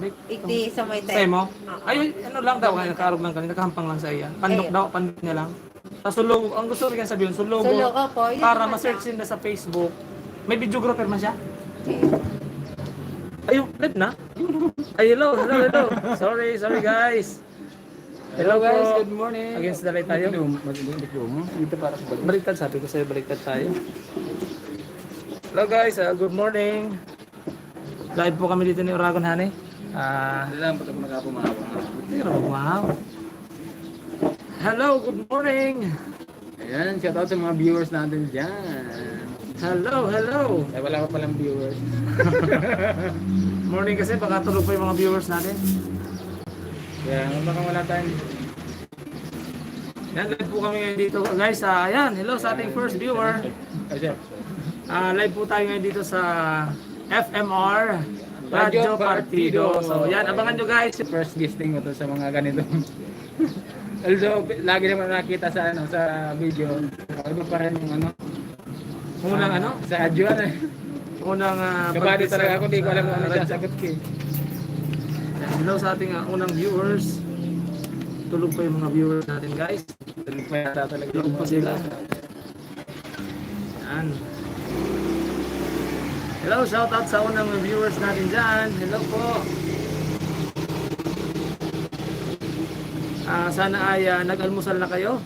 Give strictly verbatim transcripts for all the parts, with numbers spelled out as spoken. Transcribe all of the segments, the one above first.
Igdi sa may Sa imo? Oo. Ay, ano lang daw, kaya nakaarog lang kanina, nakahampang lang sa iya. Pandok Ayun. daw, pandok niya lang. Sa Sulugo, ang gusto niya sabihin, Sulugo, Sulugo, opo, yun para naman ma-search siya. Nila sa Facebook. May videographer man siya? Ayun, live na. Ay, hello, hello, hello. Sorry, sorry guys. Hello, Hello guys, po. Good morning. Against the light tayo. Dito para sa balik. Baliktad, sabi ko sa'yo, baliktad tayo. Hello guys, uh, good morning. Live po kami dito ni Oragon Honey. Ah, Hindi lang, ba't ako nakapumahawa? Hindi ka nakapumahawa. Hello, good morning. Ayan, shout out sa mga viewers natin dyan. Hello, hello. Ay, wala pa palang viewers. Morning kasi, baka tulog pa yung mga viewers natin. Kaya, baka wala tayong Yan, live po kami ngayon dito. Guys, ah, ayan, hello sa ating first viewer. Ay, sir. Ah, live po tayo ngayon dito sa F M R Radyo Radyo Partido. Partido. So, yan, abangan nyo guys. First guesting ko to sa mga ganito. Although, lagi naman nakita sa, ano, sa video. Iba pa rin yung, ano, Unang, ah, ano? Sa radyo, ano, eh. Unang, ah, Kabado pag-guest talaga ako, di ko alam kung ano sa sasagot ko, eh. Yan, hello sa ating, ah, unang viewers. Tulog pa yung mga viewers natin, guys. Tulog pa yata talaga. Tulog pa sila. Yan. Hello, shout out sa unang viewers natin dyan. Hello po. Ah, sana ay, ah, nag-almusal na kayo.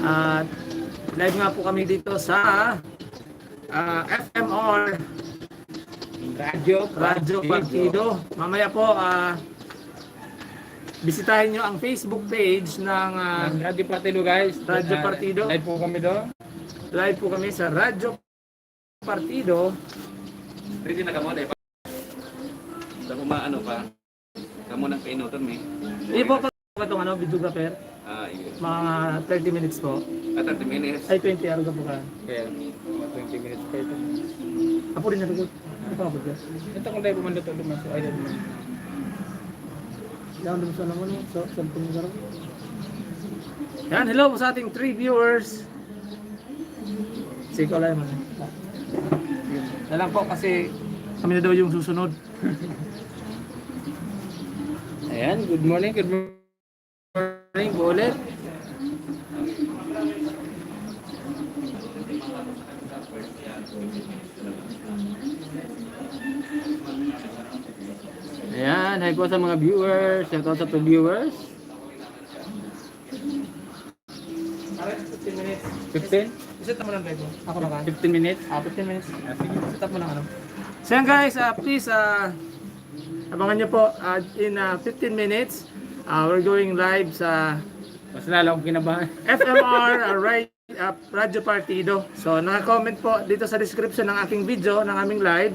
At live nga po kami dito sa, ah, F M R Radyo Radyo Partido. Partido. Mamaya po, ah, bisitahin nyo ang Facebook page ng, ah, Ng Radyo Partido, guys. Radyo Ah, Partido. Live po kami doon. Live po kami sa Radyo Partido. Ready na kamo, Dai? Sa mga ano pa? Kamo nang painuton, may. Iyo po, pag itong ano, videographer, Ah, iyo. mga thirty minutes po. Ah, thirty minutes. Ay, twenty, araw po ka. Kaya, mga twenty minutes pa ito. Apo rin na ito. Ano pa nga po dyan? Ito kung tayo pumunta ito, lumaso. Ay, ito naman. Yan, dun sa naman, no? Sa cellphone mo, sarap. Yan, hello po sa ating three viewers. Sige, wala naman. Na lang po kasi kami na daw yung susunod. Ayan, good morning, good morning po ulit. Ayan, hi po sa mga viewers. Shout out sa two viewers. Pare, fifteen minutes. Fifteen? Set up mo lang, Bebo. Ako na ka. Fifteen minutes? Ah, fifteen minutes. Ah, sige. Set up mo lang, ano. So yan, guys, ah, please, ah, abangan nyo po, ah, in, ah, fifteen minutes, ah, we're going live sa Mas lalo akong kinabahan. F M R, ah, right, ah, Radyo Partido. So, naka-comment po dito sa description ng aking video, ng aming live.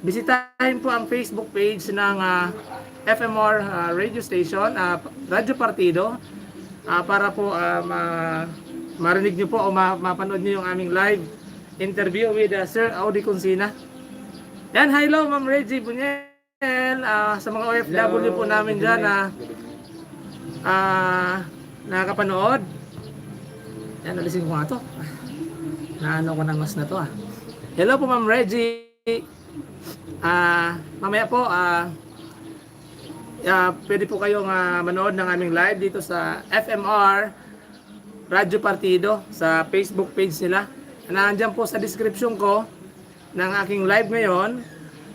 Bisitahin po ang Facebook page ng, ah, F M R, ah, radio station, ah, Radyo Partido, ah, para po, ah, ma-, marinig nyo po o ma-, mapanood nyo yung aming live interview with, ah, Sir Audi Consina. Yan, hello, Ma'am Reggie Bunyel, ah, sa mga O F W po Hello, namin good dyan, morning. ah, ah, nakakapanood. Yan, alisin ko nga to. Naano ko ng mas na to, ah. Hello po, Ma'am Reggie. Ah, mamaya po, ah, ah, pwede po kayong, ah, manood ng aming live dito sa F M R Radyo Partido sa Facebook page nila. Nandiyan po sa description ko ng aking live ngayon.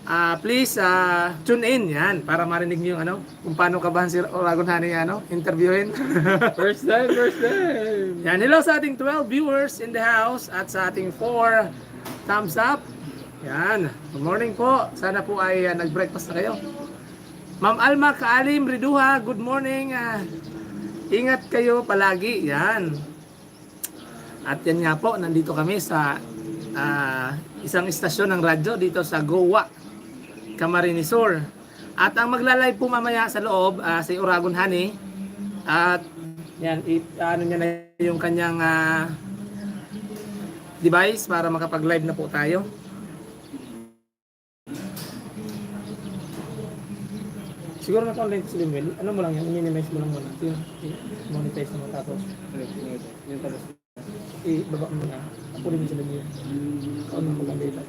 Ah, please, ah, tune in yan para marinig niyo yung ano, kung paano kabahan si Oragon Honey, ano, interviewin. First time, first time. Yan, hello sa ating twelve viewers in the house at sa ating four thumbs up. Yan. Good morning po. Sana po ay, ah, nag-breakfast na kayo. Ma'am Alma Kaalim Riduha, good morning. Ah, ingat kayo palagi. Yan. At yan nga po, nandito kami sa, ah, isang istasyon ng radyo dito sa Goa, Camarines Sur. At ang magla-live po mamaya sa loob, ah, si Oragon Honey. At yan, i-, ano niya na yung kanyang, ah, device para makapag-live na po tayo. Siguro na online si Lemuel. Ano mo lang yan? I-minimize mo lang muna. Yun, i-monetize mo tapos. Yung tapos. Ibaba mo na. Ako rin si Lemuel. Ano mo lang dito?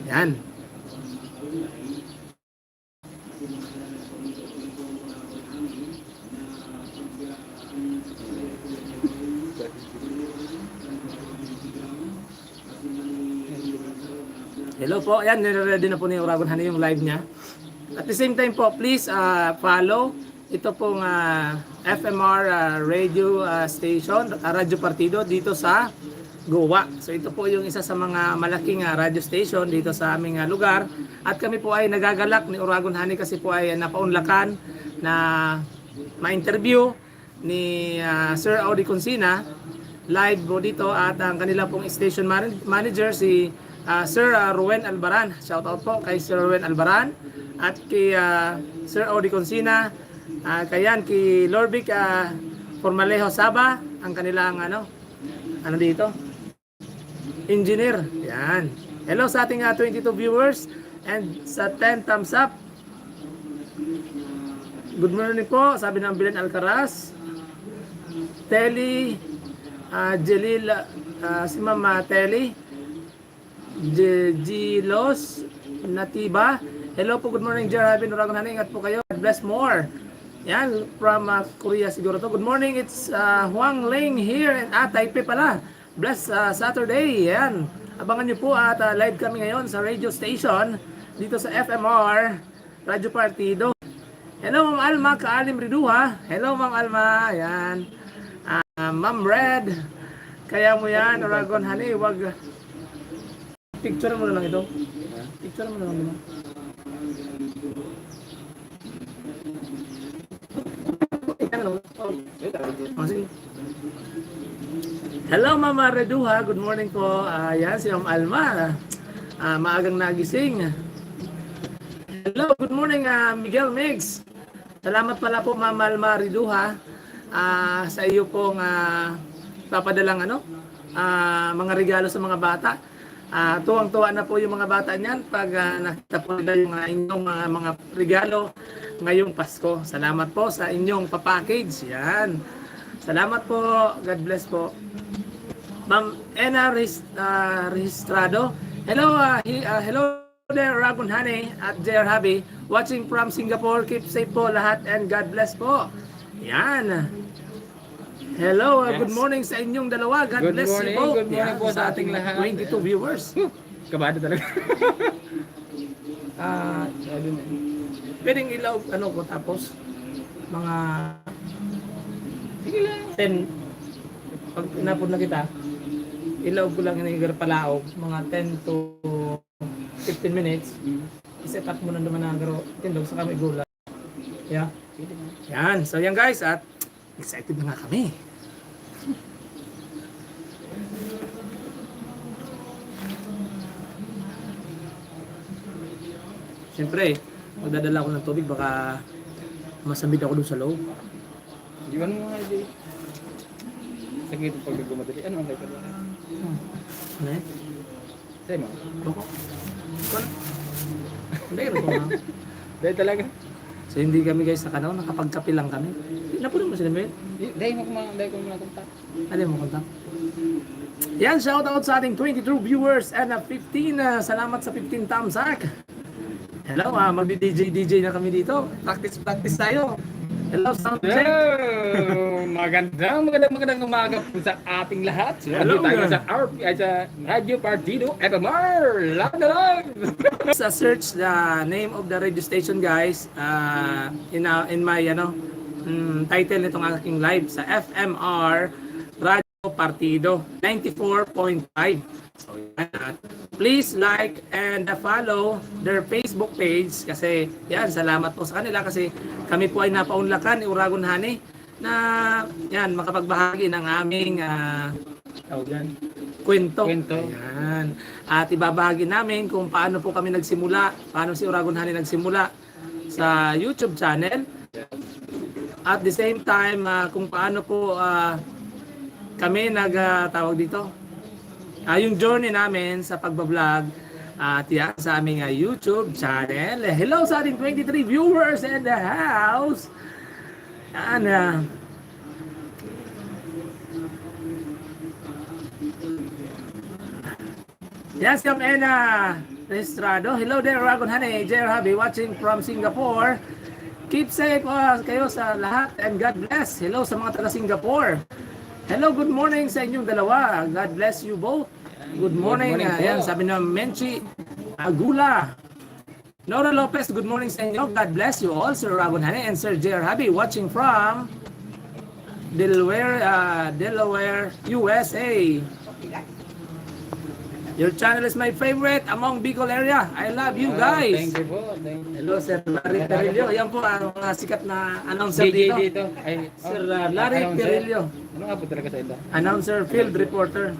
Yan. Hello po. Ayan, nire-ready na po ni Uragon Honey yung live niya. At the same time po, please, ah, follow ito pong, ah, F M R, ah, radio, ah, station, ah, Radyo Partido dito sa Goa. So ito po yung isa sa mga malaking, ah, radio station dito sa aming, ah, lugar. At kami po ay nagagalak ni Uragon Honey kasi po ay napaunlakan na ma-interview ni, ah, Sir Audi Consina. Live po dito at ang kanila pong station man-, manager si, ah, Sir, ah, Ruwen Albaran. Shout out po kay Sir Ruwen Albaran at kay, ah, Sir Audi Consina. Ah, kayan kay Lorbic, ah, Formalejo Saba, ang kanilang ano, ano dito? Engineer. Yan. Hello sa ating, ah, twenty-two viewers and sa ten thumbs up. Good morning po, sabi ng Bilen Alcaraz. Telly, ah, Jelil, ah, si Mama Telly. Je-, Jilos Natiba. Hello po, good morning, Jer Harvin, Uragon Honey. Ingat po kayo. God bless more. Yan, from, ah, Korea siguro to. Good morning, it's, ah, Huang Ling here in, ah, Taipei pala. Bless, ah, Saturday. Yan. Abangan nyo po at, ah, live kami ngayon sa radio station dito sa F M R, Radyo Partido. Hello, Ma'am Alma, Kaalim Riduha. Hello, Ma'am Alma. Yan. Ah, Ma'am Red. Kaya mo yan, Uragon Honey. Wag. Picture mo na lang ito. Picture mo na lang ito. Oh, sige. Hello, Mama Reduha. Good morning po. Ah, yan, si Ma'am Alma. Ah, maagang nagising. Hello, good morning, ah, Miguel Migs. Salamat pala po, Ma'am Alma Reduha, ah, sa iyo pong, ah, papadalang, ano, ah, mga regalo sa mga bata. Ah, tuwang-tuwa na po yung mga bata niyan pag, ah, nakita po nila yung, ah, inyong mga, mga regalo ngayong Pasko. Salamat po sa inyong papackage. Yan. Salamat po. God bless po. Ma'am Ena Rehis-, ah, Rehistrado. Hello, ah, hi-, ah, hello there, Uragon Honey at J R Hubby. Watching from Singapore. Keep safe po lahat and God bless po. Yan. Hello, uh, good morning sa inyong dalawa. God bless you po. Good morning po sa ating lahat. Twenty-two viewers. Huh, kabado talaga. Ah, sabi mo, pwedeng ilaog, ano ko, tapos mga Sige lang. Ten, pag inapod na kita, ilaog ko lang yung palaog, mga ten to fifteen minutes. Mm. I-set up mo na naman ang garo, tindog sa kami gula. Yeah. Pwede na. Yan. So yan guys, at excited na nga kami. Siyempre, magdadala ako ng tubig, baka masamid ako dun sa loob. Iwan mo nga, Jay. Saglit ang pagkagumadali. Ano ang kailangan? Hmm. Ano eh? Sa'yo mo? Bako. Kon-, hindi, ano ba? Dahil talaga. So, hindi kami, guys, nakano, nakapagkape lang kami. Napuno mo sila, Mel? Di-, dahil mo kuma-, dahil ko mga kontak. Ano mo kontak? Yan, shout out sa ating twenty-two viewers and, uh, fifteen, uh, salamat sa fifteen thumbs up. Hello, ah, magdi-D J, D J na kami dito. Practice, practice tayo. Hello, sound check. Hello! Magandang, magandang, magandang umaga po sa ating lahat. Hello. Nandito tayo sa R P I, sa Radyo Partido F M R. Live na live! Sa search the name of the radio station, guys, ah, in, ah, in my, ano, mm, title nitong aking live sa F M R Radyo Partido, ninety-four point five. So, yan. At please like and follow their Facebook page kasi, yan, salamat po sa kanila kasi kami po ay napaunlakan ni Uragon Honey na, yan, makapagbahagi ng aming, ah, tawag yan, kwento. Kwento. Ayan. At ibabahagi namin kung paano po kami nagsimula, paano si Uragon Honey nagsimula sa YouTube channel. At the same time, ah, kung paano po, ah, kami nag, ah, tawag dito, ah, yung journey namin sa pagbablog, at yan, sa aming, ah, YouTube channel. Hello sa ating twenty-three viewers in the house. Yan, ah. Yan si Ma'am Ena. Estrado. Hello there, Uragon Honey. J R Hubby watching from Singapore. Keep safe uh, kayo sa lahat and God bless. Hello sa mga taga Singapore. Hello, good morning sa inyong dalawa. God bless you both. Good morning. Good morning uh, yan, sabi na Menchi Agula. Nora Lopez, good morning sa inyo. God bless you all, Sir Uragon Honey and Sir J R Hubby watching from Delaware, uh, Delaware, U S A. Your channel is my favorite among Bicol area. I love you guys. Thank you po. Thank you. Hello, Sir Larry Perillo. Yan po ang mga sikat na announcer dito. Sir uh, Larry Perillo. Ano nga po talaga sa ito? Announcer, field reporter.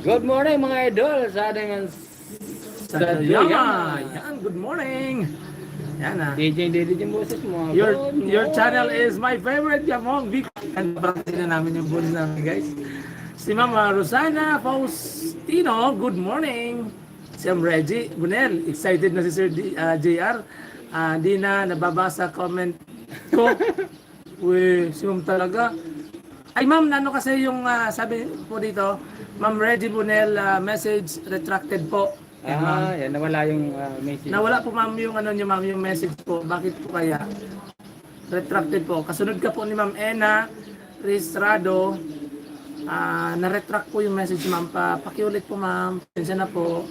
Good morning, mga idol, sa ating Sa Yama. Yan, good morning. Yan ah. D J, D J yung boses mo. Your, your channel is my favorite, Yamong. Big fan. Practice na namin yung boses namin, guys. Si Mama Rosana Faustino, good morning. Si Ma'am Reggie Bunel, excited na si Sir D, uh, J R. Uh, di na nababasa comment ko. Uy, si ma'am talaga. Ay ma'am, ano kasi yung uh, sabi po dito, Ma'am Reggie Bunel, uh, message retracted po. Yan, ma'am. Ah, yan. Nawala yung uh, message. Nawala po ma'am yung ano niyo ma'am, yung message po. Bakit po kaya? Retracted po. Kasunod ka po ni Ma'am Ena Restrado, uh, na-retract po yung message ma'am. Pa, pakiulit po ma'am. Pasensya na po.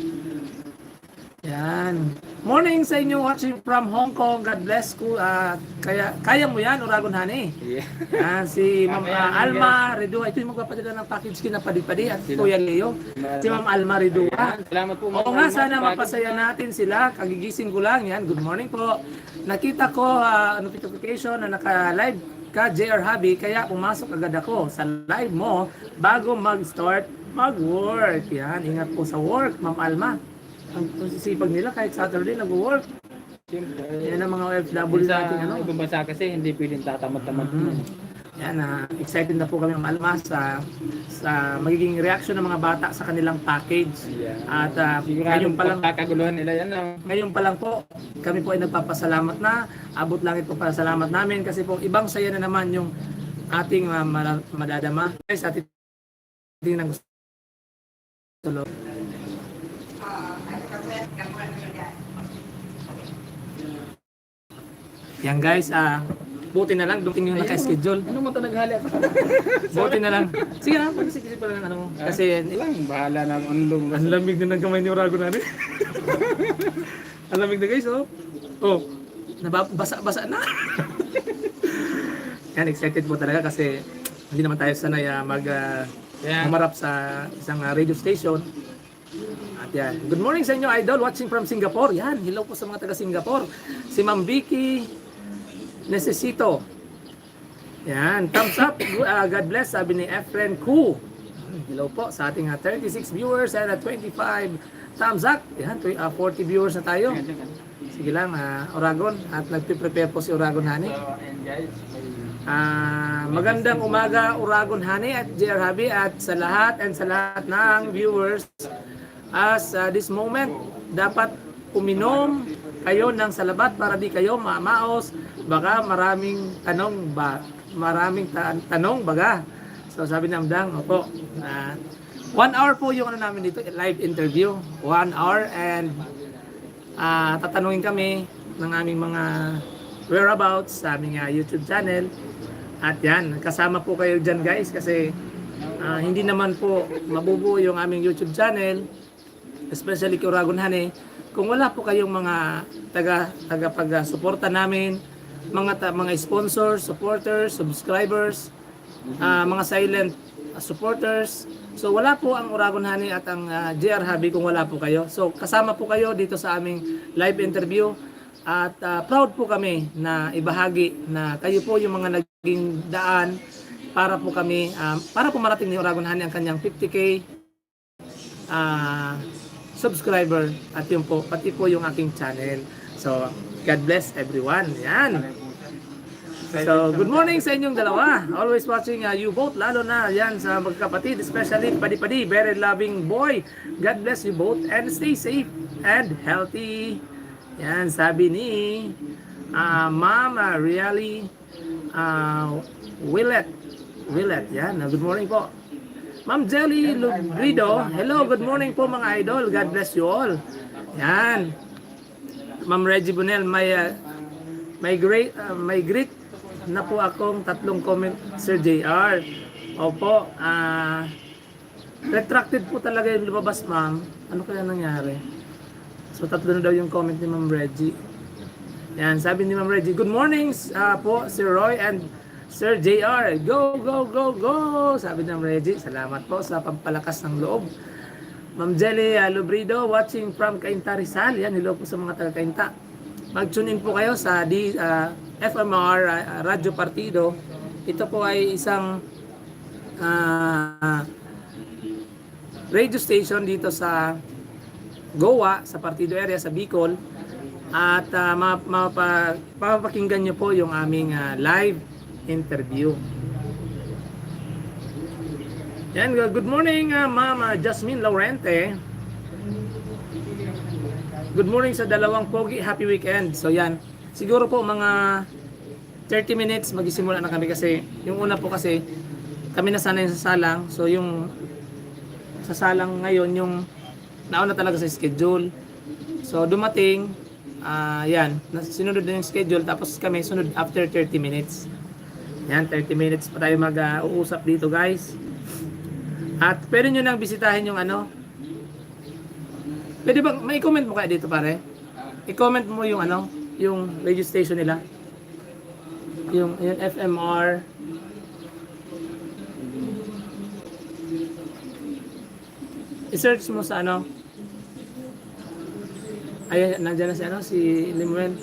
Yan. Morning sa inyo watching from Hong Kong. God bless ku. Uh, kaya, kaya mo yan, Uragon Honey. Yeah. Yan, si Ma'am uh, Alma Redua. Ito yung magpapadala ng package kina Padi-Padi at Kuya Leo. Si Ma'am Alma Redua. Salamat po. Oo nga, sana mapasaya natin sila. Kagigising ko lang. Yan, good morning po. Nakita ko uh, notification na naka-live ka, J R Hubby, kaya pumasok agad ako sa live mo bago mag-start mag-work. Yan, ingat po sa work, Ma'am Alma. Ang sisipag nila kahit Saturday nag-work. Siyempre. Yan ang mga O F W natin, ano? Ibang bansa kasi hindi pwedeng tatamad-tamad. Mm. Yan, uh, excited na po kami, Ma'am Alma, sa, sa magiging reaksyon ng mga bata sa kanilang package. Yeah. At uh, ngayon pa lang, pagkakaguluhan nila yan. Uh. Ngayon pa lang po, kami po ay nagpapasalamat na. Abot langit po pasalamat namin kasi po ibang saya na naman yung ating uh, madadama. Guys, ating Tingnan ko sa loob. Yan guys, ah, buti na lang dumating yung naka-schedule. Ano mo ito naghali? Buti na lang. Sige na, pag-isip-isip pa lang ano. Kasi lang, bahala na ang unlong. Ang lamig na ng kamay ni Urago na rin. Ang lamig na guys, oh. Oh, nabasa-basa na. Yan, excited po talaga kasi hindi naman tayo sanay uh, mag uh, yeah. Humarap sa isang uh, radio station. At yan. Good morning sa inyo, idol. Watching from Singapore. Yan. Hello po sa mga taga Singapore. Si Ma'am Vicky Necesito. Yan. Thumbs up. Uh, God bless. Sabi ni Efren Ku. Hello po sa ating uh, thirty-six viewers and uh, twenty-five thumbs up. Yan. Uh, forty viewers na tayo. Sige lang, uh, Uragon. At nagpiprepare po si Uragon Honey. Uh, magandang umaga, Uragon Honey at J R Hubby at sa lahat and sa lahat ng viewers. As uh, this moment, dapat uminom kayo ng salabat para di kayo mamaos. Baka maraming tanong ba, maraming ta- tanong baga. So sabi ni Amdang, opo, uh, one hour po yung ano namin dito, live interview. One hour and uh, tatanungin kami ng aming mga whereabouts sa aming uh, YouTube channel. At yan, kasama po kayo dyan guys kasi uh, hindi naman po mabubuo yung aming YouTube channel, especially kay Uragon Honey, kung wala po kayong mga taga tagapagsuporta namin, mga ta, mga sponsors, supporters, subscribers, uh, mga silent supporters. So wala po ang Uragon Honey at ang uh, J R Hubby kung wala po kayo. So kasama po kayo dito sa aming live interview at uh, proud po kami na ibahagi na kayo po yung mga naging daan para po kami uh, para po marating ni Uragon Honey ang kanyang fifty K uh, subscriber at yung po pati po yung aking channel. So God bless everyone. Yan. So, good morning sa inyong dalawa. Always watching uh, you both, lalo na yan sa magkakapatid, especially Padi-Padi, very loving boy. God bless you both and stay safe and healthy. Yan, sabi ni uh, Mama Really uh, Willet. Willet. Yan, good morning po. Ma'am Jelly Lubrido, hello, good morning po mga idol. God bless you all. Yan. Ma'am Reggie Bonel, may, ah, may great, ah, may greet na po akong tatlong comment, Sir J R. Opo, ah, retracted po talaga yung lumabas, ma'am. Ano kaya nangyari? So, tatlo na daw yung comment ni Ma'am Reggie. Yan, sabi ni Ma'am Reggie, "Good morning, ah, po, Sir Roy and Sir J R. Go, go, go, go!" Sabi ni Ma'am Reggie, salamat po sa pampalakas ng loob. Ma'am Jelly, ah, Lubrido, watching from Cainta, Rizal. Yan, hello po sa mga taga Cainta. Mag-tune in po kayo sa di, ah, F M R, ah, Radyo Partido. Ito po ay isang, ah, radio station dito sa Goa, sa Partido area, sa Bicol. At, ah, ma-, mapa-, mapapakinggan nyo po yung aming, ah, live interview. Yan, good morning, ah, Ma'am, ah, Jasmine Laurente. Good morning sa dalawang pogi. Happy weekend. So yan. Siguro po mga thirty minutes magsisimula na kami kasi yung una po kasi kami na sana yung sasalang. So yung sasalang ngayon, yung nauna talaga sa schedule. So dumating, ah, yan, na-, sinunod na yung schedule, tapos kami sunod after thirty minutes. Yan, thirty minutes pa tayo mag, ah, uusap dito, guys. At pwede nyo nang bisitahin yung ano, pwede bang, may comment mo kaya dito, pare? I-comment mo yung ano, yung radio station nila. Yung, yung F M R. I-search mo sa ano. Ayan, nandiyan na si ano, si Limuel.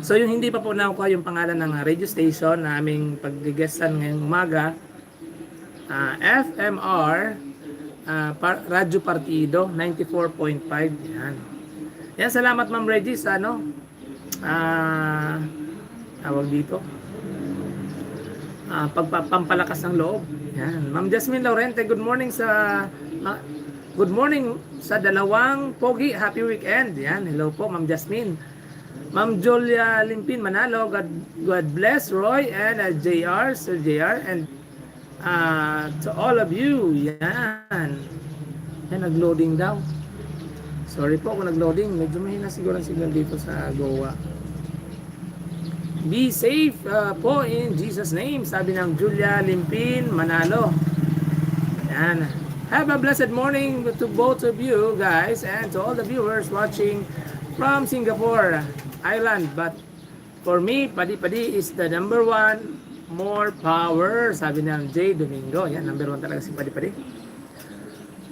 So, yung hindi pa po nakukuha yung pangalan ng, ah, radio station na aming pag-guestan ngayong umaga, ah, F M R, ah, pa-, Radyo Partido, ninety-four point five. Yan. Yan, salamat, Ma'am Reggie, sa ano, ah, tawag dito, ah, pagpa-, pampalakas ng loob. Yan. Ma'am Jasmine Laurente, good morning sa, ma-, good morning sa dalawang pogi. Happy weekend. Yan. Hello po, Ma'am Jasmine. Ma'am Julia Limpin Manalo, God, God bless Roy and, uh, J R, Sir J R, and, uh, to all of you. Yan. Yan, nag-loading daw. Sorry po kung nag-loading. Medyo mahina siguro ang signal dito sa Goa. Be safe, uh, po in Jesus' name, sabi ng Julia Limpin Manalo. Yan. Have a blessed morning to both of you guys and to all the viewers watching from Singapore Island. But for me, Padi-Padi is the number one. More power, sabi ni Jay Domingo. Yan, number one talaga si Padi-Padi.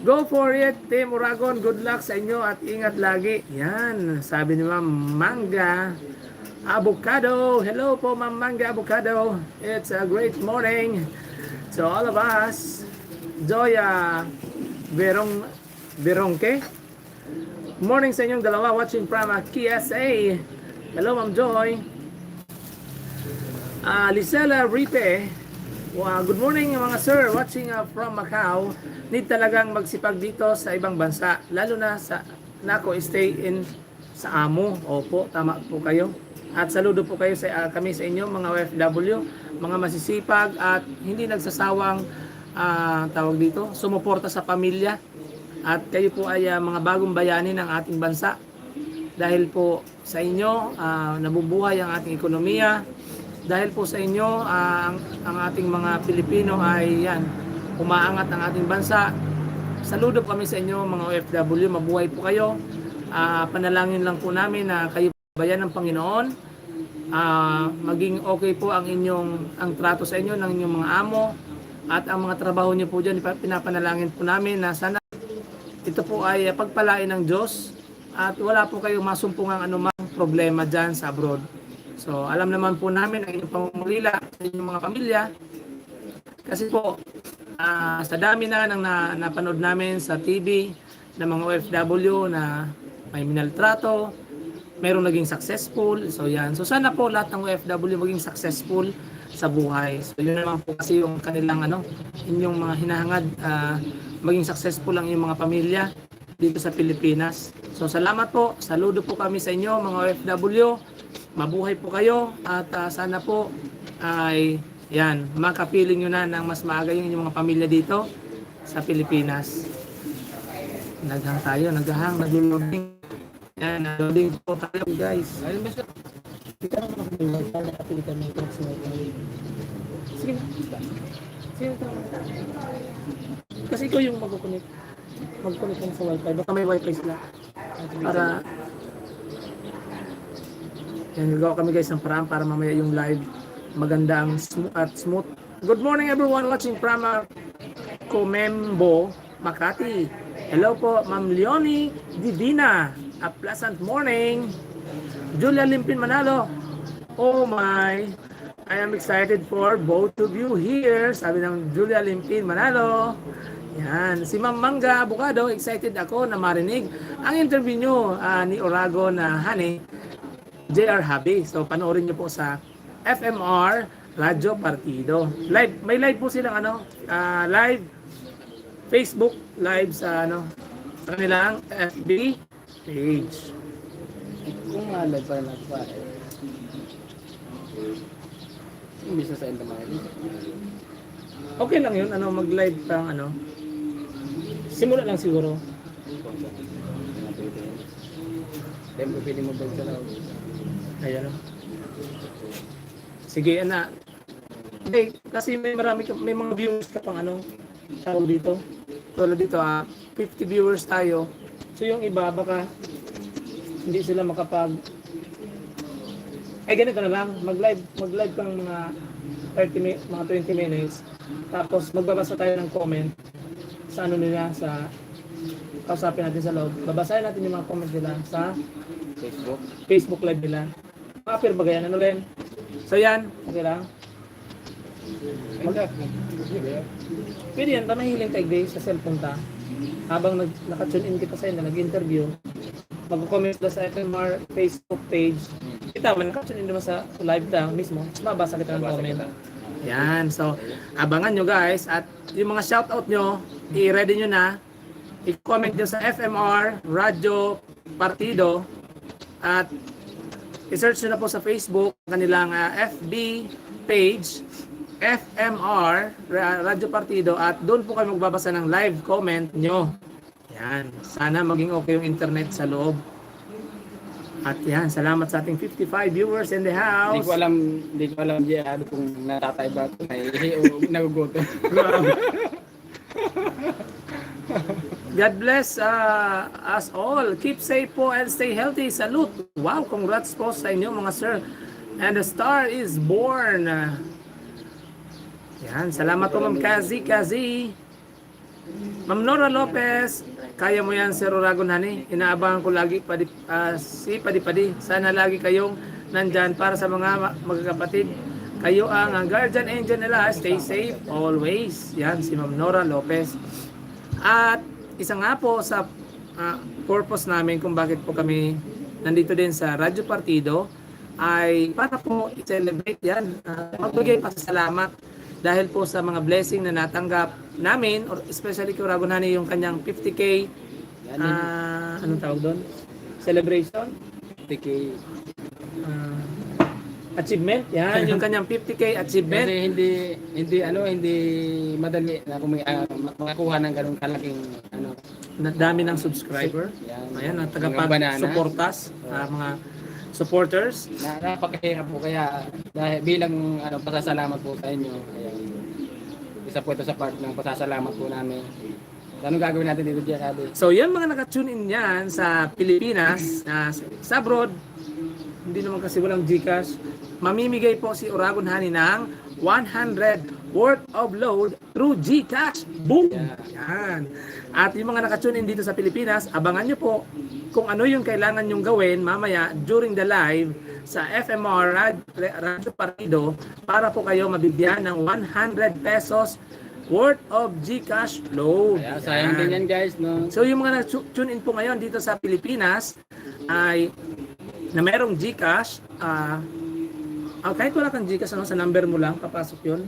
Go for it, Team Uragon. Good luck sa inyo at ingat lagi. Yan, sabi ni Ma'am Mangga Avocado. Hello po, Ma'am Mangga Avocado. It's a great morning to all of us. Joya Berong, Berongke. Morning sa inyong dalawa, watching from, ah, K S A. Hello, Ma'am Joy. Ah, Lisela Ripe, wa-, good morning, mga sir. Watching, ah, from Macau. Need talagang magsipag dito sa ibang bansa, lalo na sa, nako, stay in sa amo. Opo, tama po kayo. At saludo po kayo sa, ah, kami sa inyo, mga O F W, mga masisipag at hindi nagsasawang, ah, tawag dito, sumuporta sa pamilya. At kayo po ay, ah, mga bagong bayani ng ating bansa. Dahil po sa inyo, ah, nabubuhay ang ating ekonomiya. Dahil po sa inyo, ah, ang, ang ating mga Pilipino ay, yan, umaangat ang ating bansa. Saludo po kami sa inyo, mga O F W. Mabuhay po kayo. Ah, panalangin lang po namin na kayo bayan ng Panginoon. Ah, maging okay po ang inyong, ang trato sa inyo ng inyong mga amo at ang mga trabaho niyo po diyan. Ipa-, pinapanalangin po namin na sana ito po ay, ah, pagpalain ng Diyos at wala po kayong masumpungang anumang problema diyan sa abroad. So, alam naman po namin ang inyong pangungulila sa inyong mga pamilya. Kasi po, ah, sa dami na ng na-, napanood namin sa T V ng mga O F W na may minaltrato, mayroong naging successful. So, yan. So, sana po lahat ng O F W maging successful sa buhay. So, yun naman po kasi yung kanilang, ano, inyong mga hinahangad, ah, maging successful ang inyong mga pamilya dito sa Pilipinas. So, salamat po. Saludo po kami sa inyo, mga O F W. Mabuhay po kayo at, ah, sana po ay Yan, makapiling nyo na ng mas maaga yung inyong mga pamilya dito sa Pilipinas. Naghang tayo, naghahang, naglo-loading. Yan, nag-loading po tayo, guys. Ayun ba siya? Ikaw ang mga nakapili ka ng text mo. Sige na, basta. Sige na, tama. Kasi ikaw yung magko-connect. Mag-connect lang sa wifi. Baka may wifi sila. Para, yan, gagawa kami, guys, ng paraan para mamaya yung live maganda ang sm- at smooth. Good morning, everyone watching from uh, Comembo, Makati. Hello po, Ma'am Leonie Divina. A pleasant morning. Julia Limpin Manalo. Oh my. I am excited for both of you here. Sabi ng Julia Limpin Manalo. Yan. Si Ma'am Mangga Abogado, excited ako na marinig ang interview nyo ah, ni Oragon na Honey, J R Hubby. So, panoorin nyo po sa F M R Radyo Partido. Live, may live po silang ano, ah, live Facebook live sa ano, sa kanilang F B page. Kung nga live pa rin ako pare. Imbis na sa end naman. Okay lang yun, ano, mag-live kang ano. Simula lang siguro. Then, pwede mo ba sa loob? Ayan, oh. Sige, ana. Hindi, kasi may marami ka, may mga viewers ka pang ano, tao dito. Tulad dito, ah, fifty viewers tayo. So, yung iba, baka hindi sila makapag, eh, ganito na lang. Mag-live, mag-live kang mga thirty mi-, mga twenty minutes. Tapos, magbabasa tayo ng comment sa ano nila, sa kausapin natin sa loob. Babasahin natin yung mga comment nila sa Facebook. Facebook live nila. Appear ba yan? Ano rin? So yan, okay lang. Ito. Pwede yan, ta mahiling kay Grace sa cellphone ta. Habang nag, naka-tune in kita sa'yo na nag-interview, mag-comment sila sa F M R Facebook page. Kita man, naka-tune in naman sa live ta mismo. Mas mabasa kita ng Mabasa comment. kita. Yan, so abangan nyo guys. At yung mga shoutout nyo, i-ready nyo na. I-comment nyo sa F M R Radyo Partido. At i-search nyo na po sa Facebook ang kanilang ah, F B page, F M R Ra- Radyo Partido. At doon po kayo magbabasa ng live comment nyo. Yan. Sana maging okay yung internet sa loob. At yan, salamat sa ating fifty-five viewers in the Hindi house. ko alam, hindi ko alam, J R, kung natatay ba ako, naiihi o nagugutom. God bless uh, us all. Keep safe po and stay healthy. Salute. Wow, congrats po sa inyo mga sir. And the star is born. Yan, salamat po Ma'am Kazi, Kazi. Ma'am Nora Lopez, kaya mo yan Sir Oragon Honey. Inaabangan ko lagi padi, ah, si Padi Padi. Sana lagi kayong nandyan para sa mga ma- magkakapatid. Kayo ang ah, guardian angel nila. Stay safe always. Yan, si Ma'am Nora Lopez. At isa nga po sa ah, purpose namin kung bakit po kami nandito din sa Radyo Partido ay para po i-celebrate yan. Ah, magbigay pasasalamat dahil po sa mga blessing na natanggap namin, or especially kay Oragon Honey, yung kanyang fifty K, Yan, ah, anong tawag doon? Celebration? T K. Ah, achievement? Yan, yung kanyang fifty K achievement. Kasi hindi hindi ano hindi madali na kung may, ah, makakuha ng ganun kalaking ano. Na dami ng subscriber. Yan. Ayan, ang Mga banana. tagapag-suportas, ah, mga supporters. Na, napakahirap po kaya dahil bilang ano pasasalamat po sa inyo. Ayan. Isa po ito sa part ng pasasalamat po namin. So, anong gagawin natin dito, J R Hubby? So, yan mga naka-tune in yan sa Pilipinas, ah, sa abroad, hindi naman kasi walang GCash. Mamimigay po si Oragon Honey ng one hundred worth of load through GCash. Boom! Yeah. Yan. At yung mga naka-tune in dito sa Pilipinas, abangan nyo po kung ano yung kailangan nyong gawin mamaya during the live sa F M R Rad- Radyo Partido para po kayo mabigyan ng one hundred pesos worth of GCash load. Kaya sayang din yan, guys, no? So yung mga nag-tune in po ngayon dito sa Pilipinas ay na merong GCash, ah ah, kahit wala kang GCash, ano, sa number mo lang papasok yun.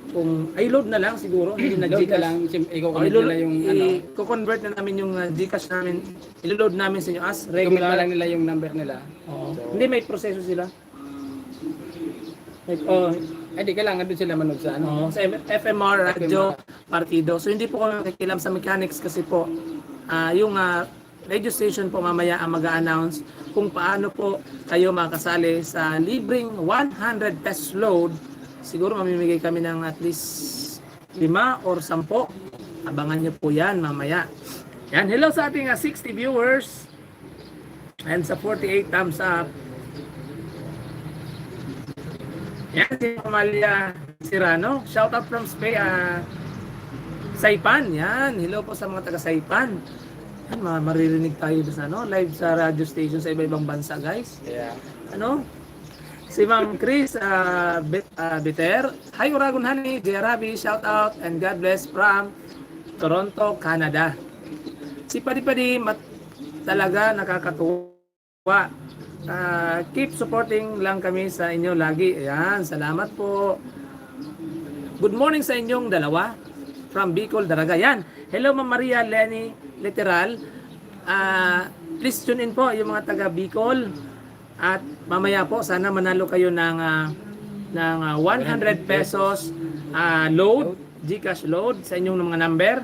Kung ay load na lang siguro, hindi na Load na GCash. lang, sim- O, i-connect ilo- nila yung ano. I-convert na namin yung ah, GCash namin, ilo-load namin sa inyo as I-connect na lang regular. Nila yung number nila. Oo. So, Hindi, may proseso sila. May, oh, Ay, di kailangan doon sila manood sa ano. Oo, sa F M R Radyo Partido. So, hindi po kami makikialam sa mechanics kasi po, ah, yung ah, radio station po mamaya ang mag-a-announce kung paano po kayo makasali sa libreng one hundred pesos load. Siguro mamimigay kami ng at least lima or sampo. Abangan nyo po yan mamaya. Yan, hello sa ating ah, sixty viewers. And sa forty-eight thumbs up. Yan, si Amalia Sirano. Shout out from Spain, ah, Saipan. Yan, hello po sa mga taga Saipan. Yan, ma- maririnig tayo sa ano, live sa radio station sa iba-ibang bansa, guys. Yeah. Ano? Si Ma'am Chris ah, Bet- ah, Beter. Hi, Uragon Honey, J R Rabi, shout out, and God bless from Toronto, Canada. Si Padi Padi, mat- talaga nakakatuwa. Ah, keep supporting lang kami sa inyo lagi. Ayan, salamat po. Good morning sa inyong dalawa. From Bicol, Daraga. Yan. Hello, Ma'am Maria Lenny Literal. Ah, please tune in po yung mga taga Bicol. At mamaya po, sana manalo kayo ng, ah, ng ah, one hundred pesos ah, load, GCash load sa inyong mga number.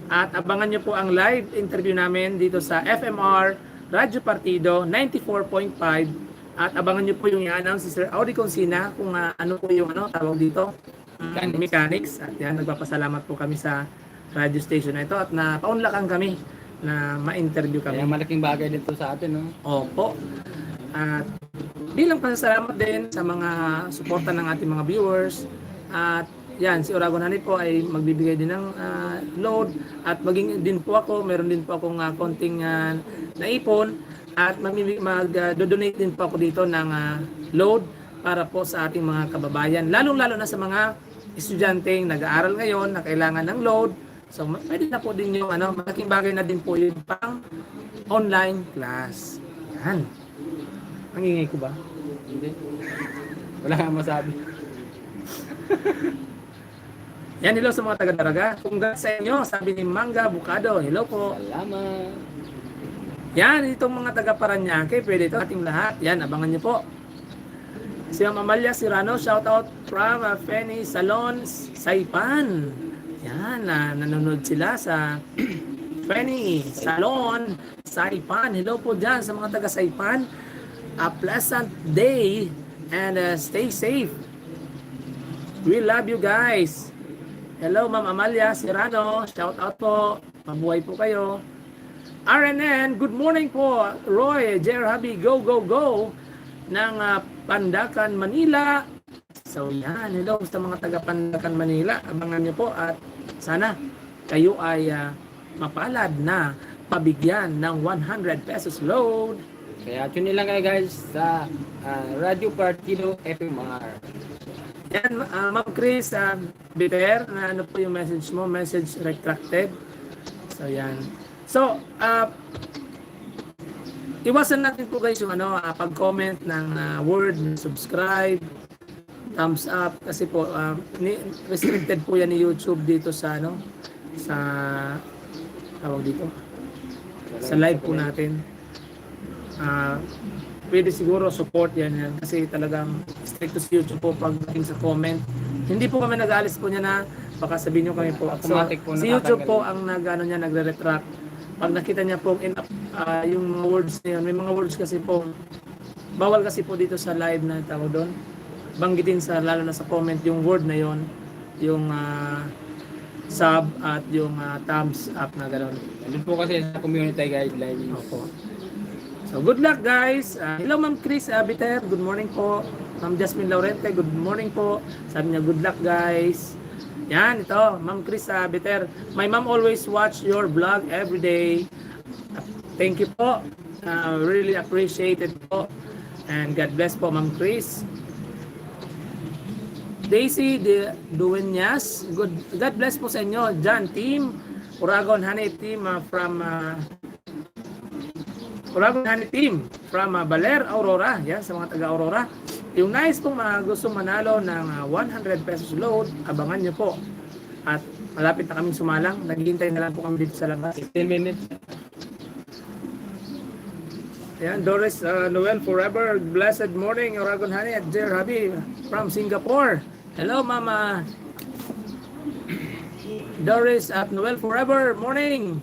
At abangan nyo po ang live interview namin dito sa F M R Radyo Partido ninety-four point five. At abangan nyo po yung i-announce si Sir Audi Consina kung ah, ano po yung ano, tawag dito, ah, Mechanics. mechanics. At yan, nagpapasalamat po kami sa radio station na ito at napaunlakan kami na ma-interview kami. Kaya malaking bagay din to sa atin, no? Opo. At bilang pasasalamat din sa mga suporta ng ating mga viewers. At yan, si Oragon Honey po ay magbibigay din ng ah, load. At maging din po ako, meron din po akong ah, konting ah, naipon. At mamimi- mag-donate din po ako dito ng ah, load para po sa ating mga kababayan. Lalong-lalo na sa mga estudyanteng nag-aaral ngayon na kailangan ng load. So, ma- pwede na po din yung ano, malaking bagay na din po yung pang online class. Yan. Ang ingay ko ba? Hindi. Wala kang masabi. Yan, hello sa mga taga-Daraga. Congrats sa inyo, sabi ni Mangga Bukado. Hello po. Salamat. Yan, itong mga taga Paranaque, pwede ito ating lahat. Yan, abangan nyo po. Si Ma'am Amalia Sirano, shout out from uh, Feni Salon, Saipan. Yan, ah, nanonood sila sa Feni Salon, Saipan. Hello po dyan sa mga taga Saipan. A pleasant day and uh, stay safe. We love you guys. Hello, Ma'am Amalia Sirano. Shout out po. Mabuhay po kayo. R N N, good morning po. Roy, Jer Habi, go, go, go. Ng ah, Pandacan, Manila. So yan, hello sa mga taga Pandacan, Manila. Abangan nyo po at sana kayo ay ah, mapalad na mabigyan ng one hundred pesos load. Kaya tune in lang kayo, guys, sa ah, Radyo Partido F M R. Yan, ah, Ma'am Chris, ah, Biter, na ano po yung message mo? Message retracted. So, yan. So, ah, iwasan natin po guys yung ano, ah, pag-comment ng ah, word, subscribe, thumbs up, kasi po, ah, ni, restricted po yan ni YouTube dito sa ano, sa, tawag dito, sa live po natin. Ah, pwede siguro support yan, yan kasi talagang stricto si YouTube po pagdating sa comment. Hindi po kami nag-aalis po niya na baka sabihin nyo kami po. So, Automatic po si YouTube natatanggal. Po ang nag, ano niya, nagre-retract. Pag nakita niya po in, ah, yung mga words na yun, may mga words kasi po, bawal kasi po dito sa live na tawag doon. Banggitin sa, lalo na sa comment, yung word na yon, yung ah, sub at yung ah, thumbs up na gano'n. Nandun po kasi sa community guidelines. Opo. So, good luck, guys. Ah, hello, Ma'am Chris Abiter. Good morning po. Ma'am Jasmine Laurente, good morning po. Sabi niya, good luck, guys. Yan, ito, Ma'am Chris Abiter. My mom always watch your vlog every day. Thank you po. Ah, really appreciate it po. And God bless po, Ma'am Chris. Daisy de Dueñas, good, God bless po sa inyo. Jan team, Uragon Honey team ah, from ah, Uragon Honey team from ah, Baler, Aurora. Yan, sa mga taga Aurora. Yung nais pong mga gusto manalo ng ah, one hundred pesos load, abangan nyo po. At malapit na kaming sumalang. Naghihintay na lang po kami dito sa labas. fifteen minutes. Ayan, Doris uh, Noel Forever. Blessed morning, Oragon Honey at Jer Habi from Singapore. Hello, Mama. Doris at Noel forever. Morning.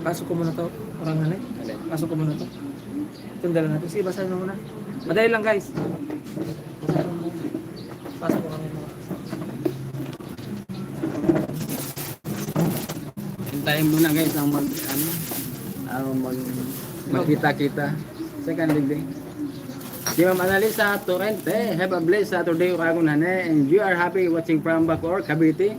Pasok ko muna to. Orang na eh. Pasok ko muna to. Itong dala natin. Sige, basahin mo muna. Madali lang, guys. Pasok ko muna. Hintayin muna, guys, ang mag, ano, ang mag, magkita-kita. Second degree. Si Ma'am Annalisa Torrente, "Have a blessed Saturday, Uragon Hane, and you are happy watching from Bacoor, Cavite.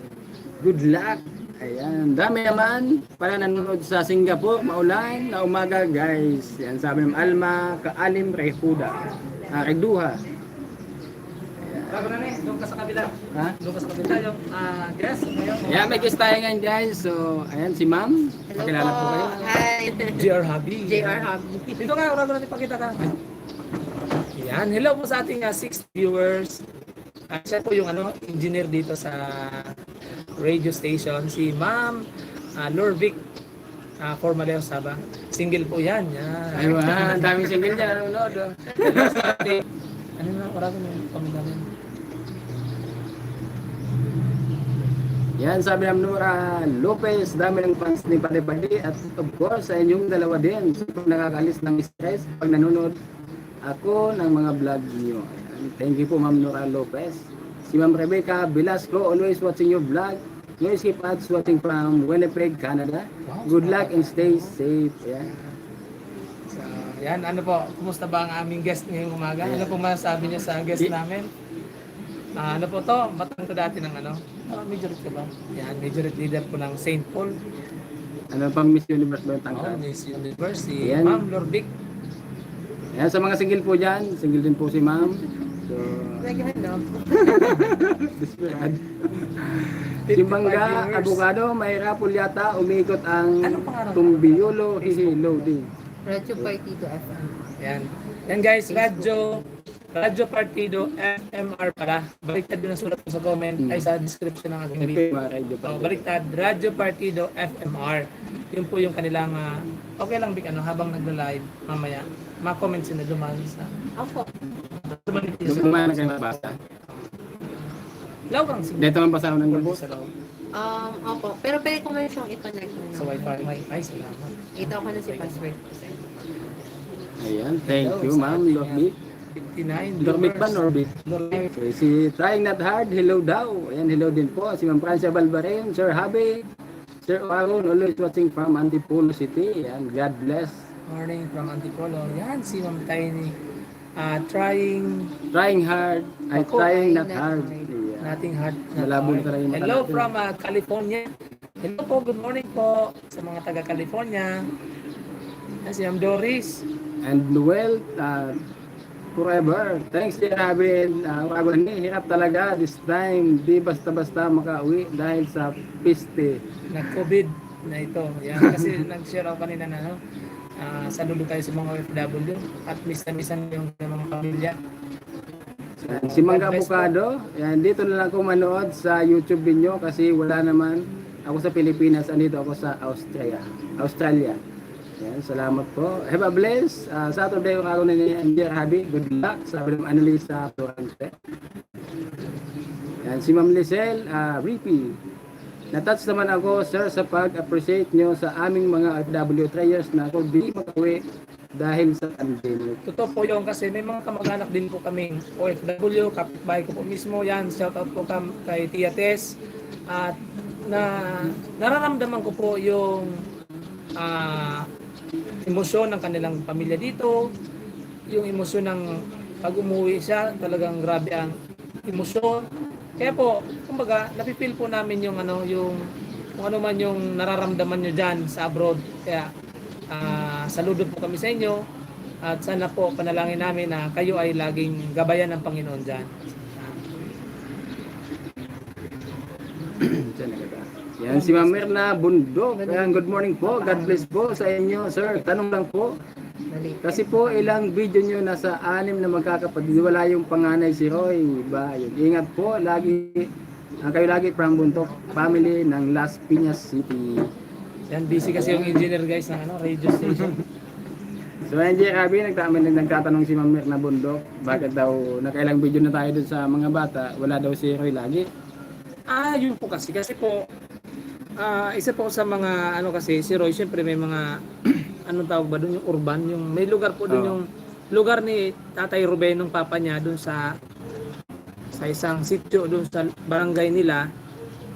Good luck." Ayan. Dami naman pala nanonood sa Singapore. Maulan na umaga, guys. Yan, sabi ng Alma Kaalim Rehuda. Ah, Reduha. Bago na eh, doon ka sa kabila. Ha? Doon ka sa kabila, yung ah, guest. Ngayon, Yeah, may guest tayo ngayon, guys. So, ayan si Ma'am. Hello Pakilala po po. kayo. Hi. J R Hobby. J R Hobby. Dito ka, Uragon Hane, pakita ka. Yan. Hello po sa ating ah, six viewers. Ah, siya po yung ano, engineer dito sa radio station, si Ma'am ah, Lorvic ah, Formaleos Saba. Single po yan. Yan. Ayun, ah, ang daming single dyan. Ano, no? Ano na, wala ko ng pamilya. Yan, sabi ng Nora Lopez, dami ng fans ni Pare Padi at of course sa inyong dalawa din. Sobrang nakakaalis ng stress pag nanonood ako ng mga vlog niyo. Ayan. Thank you po, Ma'am Nora Lopez. Si Ma'am Rebecca Velasco, always watching your vlog. No escape ads watching from Winnipeg, Canada. Wow, Good luck salamat. and stay safe. Yeah. So, yan, ano po, kumusta ba ang aming guest ngayong umaga? Ano Ayan. po masasabi niyo sa guest Di- namin? Ah, ano po to? Batang to dati ng ano? Ah, majority ba? Yan, majority leader po ng Saint Paul. Ano pang Miss Universe ba yung Oh, tangkad? Miss Universe, si Yan. Ma'am Lorvic. Yan, sa mga single po dyan, single din po si Ma'am. So, Like, hello. desperado. Si Mangga Fifty-five viewers. Abogado, may raffle yata, umiikot ang Anong pangalan? Tumbiyolo, hihi, loading. Radyo Partido F M. Yan. Yan guys, Radyo, Radyo Partido F M R pala. Baliktad din ang sulat ko sa comment, Hmm. ay sa description ng aking F M video. R, Radyo Oh, Partido. baliktad, Radyo Partido F M R. Yun po yung kanilang, ah, okay lang, Vic, ano, habang nagla-live, mamaya, ma-comment sila duman sa Opo. duman Duman na kayo mabasa. Lagang siguro. Dito ang basahan ng Pwede lubos. sa loob. Um, opo. Pero pwede ko man siyang i-connect na Sa ng wifi. Ay, salamat. Ito ako na si password ko, sir. Ayan, thank Hello, you, sa Ma'am ating, Lorbic. fifty-nine Lorbic ba, viewers. Norbit? Norbit. Okay, si Trying Not Hard, hello daw. Ayan, hello din po. Si Ma'am Francia Balbarin, Sir Javi, Sir Aaron, always watching from Antipolo City. Ayan, God bless. Morning from Antipolo. Yan, si Ma'am Tiny. Ah, trying Trying hard, ay Ako trying ay not not hard. hard. Yeah. Nothing hard, not Malabo na hard. talaga yung mata Hello natin. from, ah, California. Hello po, good morning po sa mga taga California. Yan si Ma'am Doris. And Noel, ah, forever. Thanks, Sir Raven. Ah, wala ni, hirap talaga this time. Di basta-basta makauwi dahil sa piste. Nag-covid na ito. Yan, kasi nag-share ako kanina na, no? Ah, saludo tayo sa mga O F W. At miss na miss na yung mga pamilya. Yan, si Mangga God bless po. Abogado, yan, dito na lang ako manood sa YouTube ninyo kasi wala naman ako sa Pilipinas, andito ako sa Austria. Australia. Yan, salamat po. Have a blessed, ah, Saturday, Uragon Hane, Dear Hubby. Good luck, sabi ng Annalisa Torrente. Yan, si Ma'am Lisel, ah, Rippy. Na-touch naman ako, sir, sa pag-appreciate nyo sa aming mga O F W three years na ako di makauwi dahil sa pandemic. Totoo po yun kasi may mga kamag-anak din po kaming O F W, kapitbahay ko po mismo. Yan, shout out po kam-, kay Tia Tess. At na, nararamdaman ko po yung, ah, emosyon ng kanilang pamilya dito. Yung emosyon ng pag umuwi siya, talagang grabe ang emosyon. Kaya po, kumbaga, nafe-feel po namin yung ano, yung kung ano man yung nararamdaman nyo dyan sa abroad. Kaya, ah, saludo po kami sa inyo at sana po panalangin namin na kayo ay laging gabayan ng Panginoon dyan. Diyan na kita. Yan si Ma'am Mirna Bundok. Ayan, good morning po. God bless po sa inyo, sir. Tanong lang po. Kasi po, ilang video nyo nasa anim na magkakapatid, wala yung panganay si Roy. Ba, yun. Ingat po, lagi, ah, kayo lagi from Bundok family ng Las Piñas City. Yan, busy kasi yung engineer, guys, ng ano, radio station. So, ayan, J R B, nagtama-, nagtatanong si Ma'am Mirna Bundok, bakit daw nakailang video na tayo dun sa mga bata, wala daw si Roy lagi? Ah, yun po kasi. Kasi po, ah, isa po sa mga, ano kasi, si Roy, siyempre may mga, anong tawag ba dun, yung urban, yung may lugar po dun, Oo. yung lugar ni Tatay Ruben, ng papa niya, dun sa, sa isang sitio, dun sa barangay nila,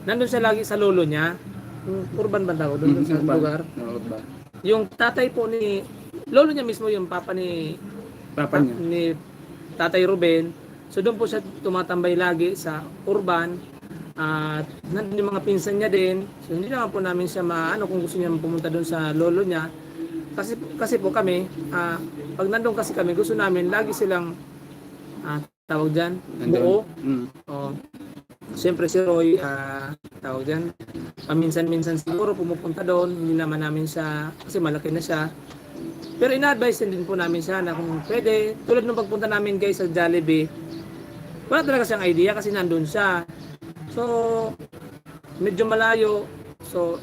nandun siya lagi sa lolo niya. Yung urban ba tawag dun, dun Mm, sa urban. lugar? Oo, urban. Yung tatay po ni, lolo niya mismo, yung papa ni, Papa niya. ni Tatay Ruben. So, doon po siya tumatambay lagi sa urban. At nandun yung mga pinsan niya din. So, hindi naman po namin siya maano kung gusto niya pumunta doon sa lolo niya. Kasi, kasi po kami, ah, pag nandun kasi kami, gusto namin lagi silang, ah, tawag diyan, Nandun. buo. Mm. Oh. Siyempre si Roy, ah, tawag diyan, paminsan-minsan siguro pumupunta doon. Hindi naman namin siya, kasi malaki na siya. Pero ina-advise din po namin siya na kung pwede, tulad nung pagpunta namin, guys, sa Jollibee, wala talaga siyang idea kasi nandun siya. So, medyo malayo. So,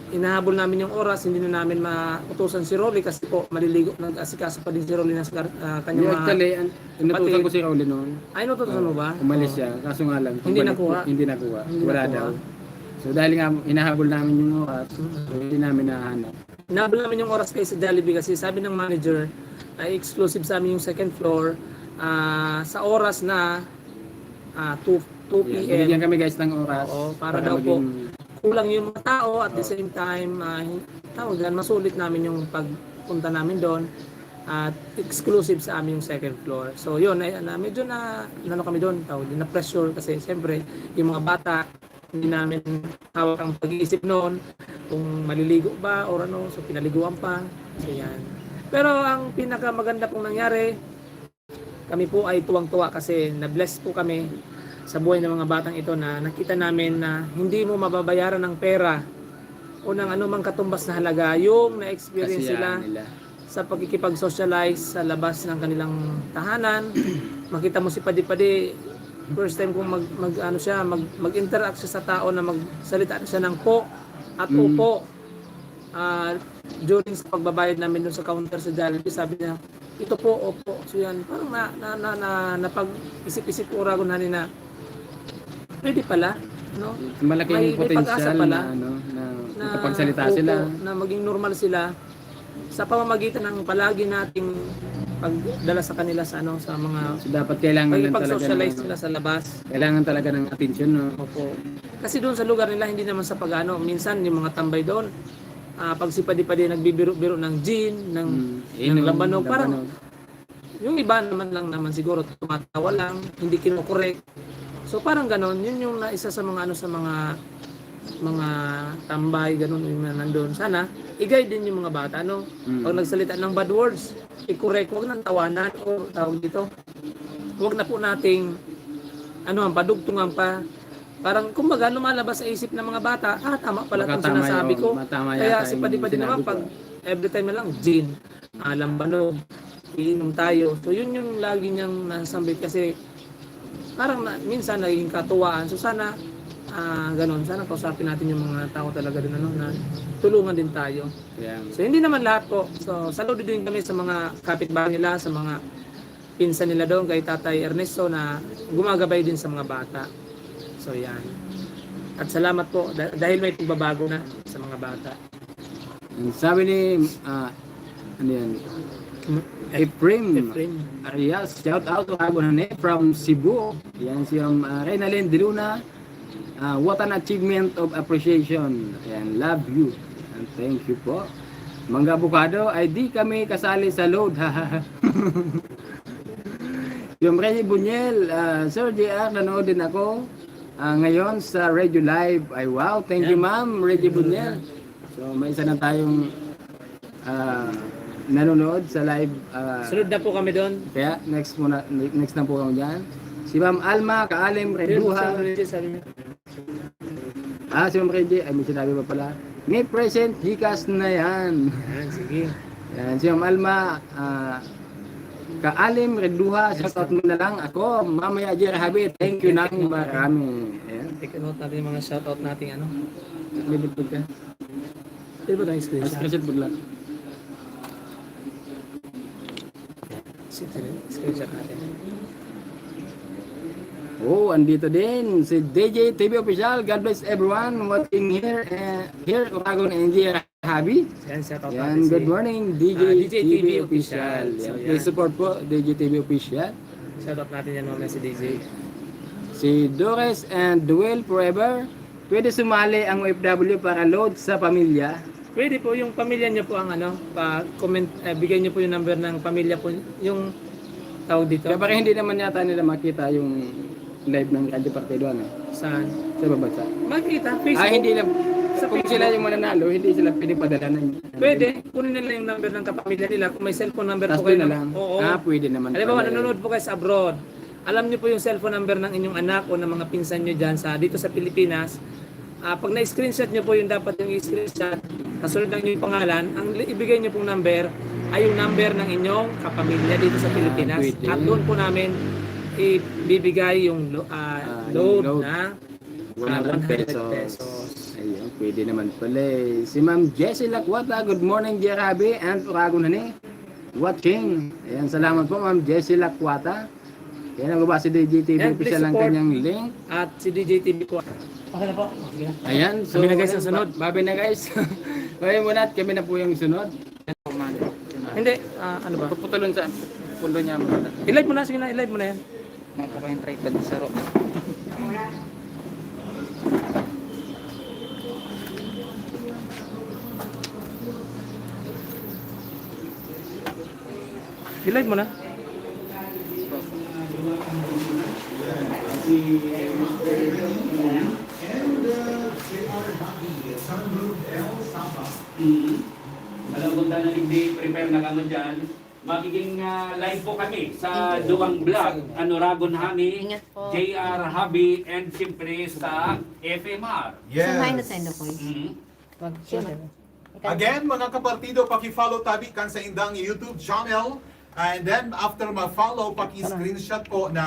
hinahabol namin yung oras, hindi na namin mautusan si Rolly kasi po, maliligo, nag-asikaso pa din si Rolly ng sa gar-, ah, kanyang Yung mga actually, an-, inutusan kapatid. ko si Rolly noon. Ay, inutusan mo ba? Umalis Oo. siya, kaso nga lang, Hindi pagbalik, nakuha? hindi nakuha. Hindi Wala nakuha. daw. So, dahil nga, hinahabol namin yung oras, Mm. so, hindi namin nahanap. Hinahabol namin yung oras kayo sa Jollibee kasi sabi ng manager, ay exclusive sa amin yung second floor, ah, sa oras na, ah, two, two Yan. P M. Binigyan kami, guys, ng oras Oo, para para daw po maging kulang yung mga tao, at the Oo. same time, ah, hin-, tawag dyan, masulit namin yung pagpunta namin doon at exclusive sa aming second floor. So, yun, ay, na, medyo na, ano kami doon, tawag din, na-pressure kasi, siyempre, yung mga bata, hindi namin hawak ang pag-iisip noon kung maliligo ba or ano, so pinaliguan pa. So, yan. Pero ang pinakamaganda pong nangyari, kami po ay tuwang-tuwa kasi na-bless po kami sa buhay ng mga batang ito na nakita namin na hindi mo mababayaran ng pera o ng anumang katumbas na halaga yung na-experience Kasiyahan sila nila. sa pakikipag-socialize sa labas ng kanilang tahanan. Makita mo si Padi-Padi, first time kong mag, mag, ano siya, mag, mag-interact siya sa tao na magsalita na siya ng po at Mm. opo. Ah, during sa pagbabayad namin dun sa counter sa Jollibee, sabi niya, "Ito po, opo." So yan, parang na, na, na, na, napag-isip-isip ko ragon na pwede pala, no? Malaking May, may pag-asa potential pala na, ano, na na, makapagsalita opo, sila. na maging normal sila sa pamamagitan ng palagi nating pagdala sa kanila sa, ano, sa mga So, dapat kailangan lang talaga pakikipag-socialize ng, sila sa labas. kailangan talaga ng atensyon, no? Opo. Kasi doon sa lugar nila, hindi naman sa pag-ano, minsan yung mga tambay doon, ah, pag si Padi-Padi nagbibiro-biro ng gin, ng, Mm, ng inom, lambanog, parang lambanog. Yung iba naman lang naman siguro tumatawa lang, hindi kinokorek. So, parang ganon, yun yung na, isa sa mga ano, sa mga, mga tambay, ganon, yung mga nandun. Sana, i-guide din yung mga bata, no? Mm. Pag nagsalita ng bad words, i-correct, wag nang tawanan o tawag dito. Wag na po nating, ano, ang padugtungan pa. Parang, kumbaga, lumalabas sa isip ng mga bata, "Ah, tama pala Baka itong tama sinasabi yung, ko." matama Kaya yata si yung Padi-Padi sinabi naman, ko. pag every time na lang, gin, ah, lambanog, iinom tayo. So, yun yung lagi niyang nasasambit kasi parang na, minsan nagiging katuwaan. So, sana, ah, ganun. Sana kausapin natin yung mga tao talaga dun, ano, na tulungan din tayo. Yan. So, hindi naman lahat po. So, saludo din kami sa mga kapitbahay nila, sa mga pinsan nila doon kay Tatay Ernesto na gumagabay din sa mga bata. So, yan. At salamat po da-, dahil may pagbabago na sa mga bata. Ang sabi ni, ah, ano yan? Hmm. Efraim Efraim. Arias, shout out to Agon Hane from Cebu. Yan si, um, ah, Reynalyn De Luna. Ah, what an achievement of appreciation. Ayan, love you. And thank you po. Mangga Avocado, ay di kami kasali sa load. Yung Reggie Buñel, ah, Sir J R, nanood din ako, ah, ngayon sa Radio Live. Ay, wow, thank you, Yan. Ma'am Reggie Buñel. So, may isa na tayong, ah, nanonood sa live, ah, Sunod na po kami doon. Kaya next muna, next na po kami dyan. Si Ma'am Alma Kaalim Yun, Reduha. Sir Reggie, sabi niya. Ah, si Ma'am Reggie, ay, may sinabi pa pala. May present, GCash na yan. Yan, sige. Yan, si Ma'am Alma, ah, Kaalim Reduha, shout out mo na lang ako. Mamaya, Jerry Habit, thank you nang marami. Ayan. Take note natin yung mga shout out nating ano. May bitbit ka? Pwede ba tayong screenshot? Screenshot mo lang. Screenshot natin. Oh, andito din si D J T V Official. God bless everyone watching here, eh, here, Oragon, N G R Habi. Yan, shout out Yan, natin good si, morning, ah, D J T V D J T V Official. Official. So, Yan, please yan. Support po, D J T V Official. Shout out natin yan mamaya si D J. Si Dores and Dwell Forever. Pwede sumali ang O F W para load sa pamilya? Pwede po, yung pamilya niyo po ang ano, pa-comment, eh, bigay niyo po yung number ng pamilya po, yung tawag dito. Kaya parang hindi naman yata nila makita yung live ng Radyo Partido, ano? Saan? Sa ibang bansa. Makita, Facebook. Ah, hindi lang. Sa Kung Facebook. Sila yung mananalo, hindi sila pwede padala ng Pwede, kunin nila yung number ng kapamilya nila. Kung may cellphone number Tas po kayo doon na ng lang. Oo. Ah, pwede naman Halimbawa, pala eh. Nanonood po kayo sa abroad. Alam niyo po yung cellphone number ng inyong anak o ng mga pinsan niyo dyan sa, dito sa Pilipinas. Ah, pag na-screenshot niyo po yung dapat yung i-screenshot, kasunod ng inyong pangalan, ang li-, ibigay niyo pong number ay yung number ng inyong kapamilya dito sa Ah, Pilipinas. Pwede. At doon po namin ibibigay yung lo-, ah, Ah, yung load load. Na, ah, one hundred pesos. One hundred pesos. Ayun, pwede naman pala eh. Si Ma'am Jessie Lacuata, good morning, Jerabi and Oragon Honey. Watching. Ayan, salamat po, Ma'am Jessie Lacuata. Yan ang baba si D J T V Yan, please Official ang support. Kanyang link. At si D J T V po. Okay na po. Sige na. Ayan, so, Kami na, guys, ang ayan, sunod. Ba-, Babi na, guys. Kami muna at kami na po yung sunod. Hindi, ah, ano ba? Puputulon sa pundo niya, maganda. I-live mo na, sige na, i-live mo na yan. Mga kapahin tripod, saro. I-live mo na. Mm. Alam ko, tanan, hindi prepare na kamo dyan. Magiging, ah, live po kami sa Thank you. Duwang Vlog, An Oragon Honey, Ingat po. J R Habi, and siyempre sa F M R. Yes. Say hi na sa Indokoy. Mm. Wag siya na. Again, mga kapartido, paki-follow tabi kan sa indang YouTube channel. And then, after ma-follow, paki-screenshot po na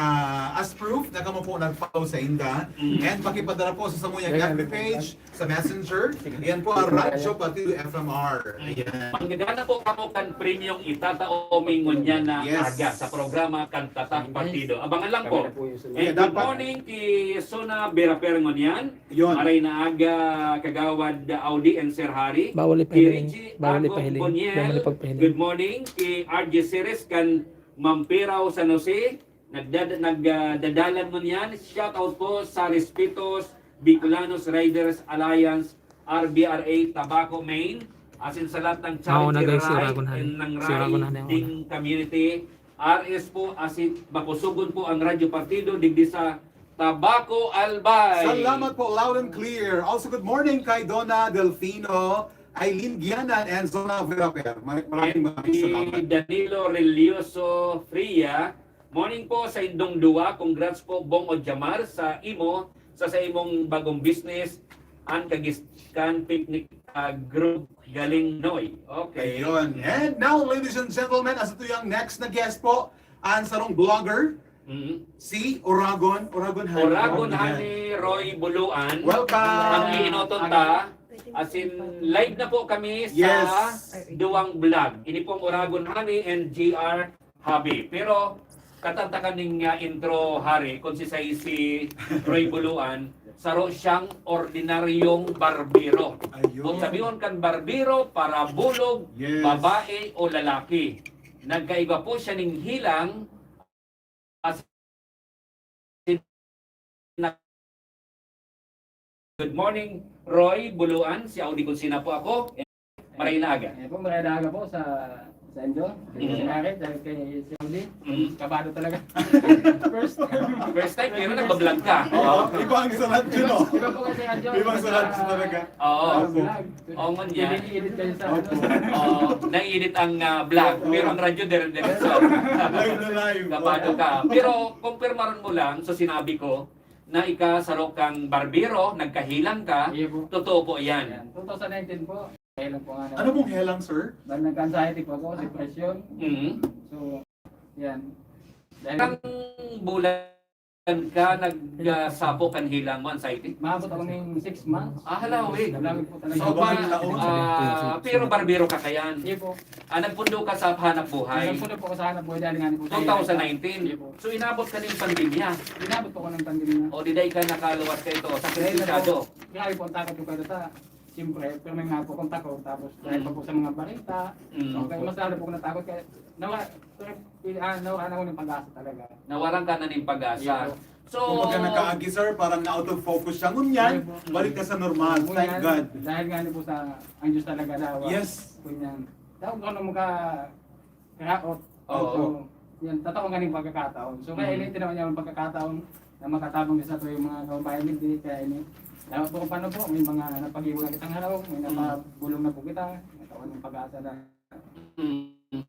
as proof na kamo po nag-follow sa inda. Mm. And pakipadara po sa samuyang F B page, sa Messenger. Yan po ang Radyo Partido F M R. Ayan. Manggagana po kamo kan premyong itatao mi ngunyan na Yes. Aga sa programa Kan Tatak Partido. Abangan lang po. Kami na po yung sunod. And Yeah, good dapat. Morning ki Sona Beraper ngunyan. Yun. Maray na aga, Kagawad Audi and Sir Harry. Bawal Ki ipahiling. Richie Bawal Agong ipahiling. Boniel. Bawal ipagpahiling. Good morning. Ki R J Series kan Mampirao, San Jose. Nagdad-, nag, ah, dadalan mo niyan. Shout out po sa Respetos Bicolanos Riders Alliance, R B R A, Tabaco, Maine. Asin sa lahat ng Mao na, charity guys, si ride Oragon Honey. And ng Si Oragon Honey, riding mao na. Community. R S po, asin makusugon po ang Radyo Partido digdi sa Tabaco, Albay. Salamat po, loud and clear. Also, good morning kay Donna Delfino, Aileen Gianan, and Zona Veraper. Mar-, maraming, And maraming si salamat. Danilo Relioso Fria, morning po sa indong duwa. Congrats po, Bong Ojamar, sa imo, sa, sa imong bagong business, an Kagiskan Picnic, ah, Group Galing Noy. Okay. Ayun. And now, ladies and gentlemen, as ito yung next na guest po, ang sarong vlogger, Mhm. si Oragon, Oragon Honey. Oragon Honey Roy Buluan. Welcome. Ang iinoton ta, as in, live na po kami sa Yes. Duwang Vlog. Ini pong Oragon Honey and J R Habi. Pero, katantakan ning, ah, intro, Hari, kung si say si Roy Buluan, saro siyang ordinaryong barbero. Ayun. Kung sabihon kan barbero, para bulog, Yes. babae o lalaki. Nagkaiba po siya ning hilang as Good morning, Roy Buluan. Si Audi Consina po ako. Maray na aga. Eh po, maray na aga po sa, sa inyo. Kay Mm. Sinari, dahil kay si Audi. Mm. Kabado talaga. First time. First time, pero nagbablog ka. Oo, iba ang sa radyo, no? Iba po kasi radyo. Iba ang sa radyo talaga. Oo. Vlog. Oo, ngunyan. Nai-edit kayo sa Opo. ano. Oo, nai-edit ang, ah, vlog, Opo. Pero ang radyo, dire-diretso. Live na live. Kabado ka. Pero kumpirmaron mo lang sa sinabi ko na ika saro kang barbero, nagkahilang ka, Iya po. Totoo po yan. Ayan. Two thousand nineteen po, kahilang po nga na. Ano pong helang, sir? Dahil nagka-anxiety po ako, depression. Mm. So, yan. Dahil Ilang bulan ka nagsapo kan hilang mo, anxiety? Maabot ako ning six months. Ah, hala, uy. Grabe po talaga. So, Sobrang pa, taon. Ah, pero barbero ka kayan? Hindi po. Ah, nagpundo ka sa hanap buhay? Nagpundo po ako sa hanap buhay dahil nga ni po sa two thousand nineteen. Hindi po. So, inabot ka ng pandemya? Inabot po ako ng pandemya. O, di dahil ka nakaluwas ka ito, Dahil na sakripisado? po, grabe po ang takot ko kayo sa, siyempre, pero may nga po akong takot, tapos dahil pa Mm. po sa mga balita, Mm. so, kaya mas lalo po ako natakot, kaya nawa-, pero, ah, nawala na ako ng pag-asa talaga. Nawalan ka na ng pag-asa. Yes, po. So, kumbaga, nakaagi, sir, parang na-out of focus siya. Ngunyan, Yes, po. balik ka sa normal. Ngunyan, Thank God. dahil nga ano po sa, ang Diyos talaga daw, ah, Yes. ngunyan. Daw, kung ano maka-, karaot. Oo. So, yan, tataon ka ng pagkakataon. So, kaya Mm. ini, tinaon niya ang pagkakataon na makatabang sa to yung mga kababayan, hindi, kaya ini. Dapat po, paano po, may mga napag-iwan na kitang harong, may Mm. napabulong na po kita, nataon ng pag-asa na. Mm.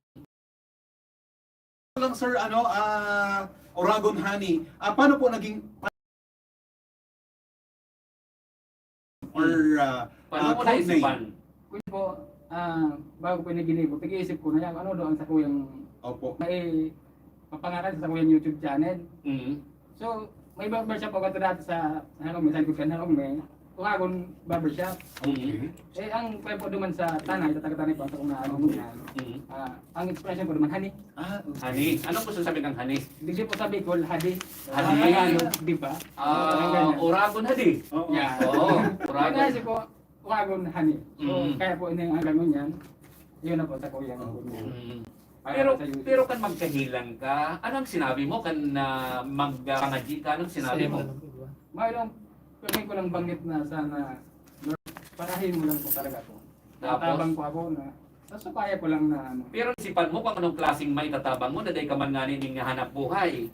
Lang, sir, ano, ah, Oragon Honey. Ah, paano po naging or, ah, Paano ah, mo code name? naisipan? Kung po, ah, bago po na ginibo, pag-iisip ko na yan, ano doon sa kuyang Opo. may papangalan sa kuyang YouTube channel. Mm. So, may barbershop ako dati sa, ano, may sa likod ka na, may Oragon Barbershop. Okay. Mm. Eh, ang kaya po duman sa tanay, sa taga-tanay po, sa kung naano mo yan, Mm. ah, ang expression ko duman, "Honey." Ah, okay. Honey. Anong gusto sabihin ng honey? Hindi po sabi ko, "Hadi." Hadi. Ah, ano, di ba? Ah, Parang ganyan. Oragon hadi. Oo. Yeah. Oo, Oragon. Kaya si po, Oragon hadi. So, Mm. kaya po, ini ang Oragon yan. Yun na po, sa kuya ng Oh. Oragon yan. Mm. Para Pero, sa YouTube. pero kan magkahilang ka, anong sinabi mo? Kan, ah, mag-, ah, pangadyi ka, anong sinabi mo? Mayroong, pirmi ko lang banggit na sana, Lord, parahin mo lang po talaga ako. Tapos? Natabang po ako na, nasa kaya ko lang na ano. Pero isipan mo kung anong klaseng maitatabang mo, na dai ka man ngani ning hanap buhay.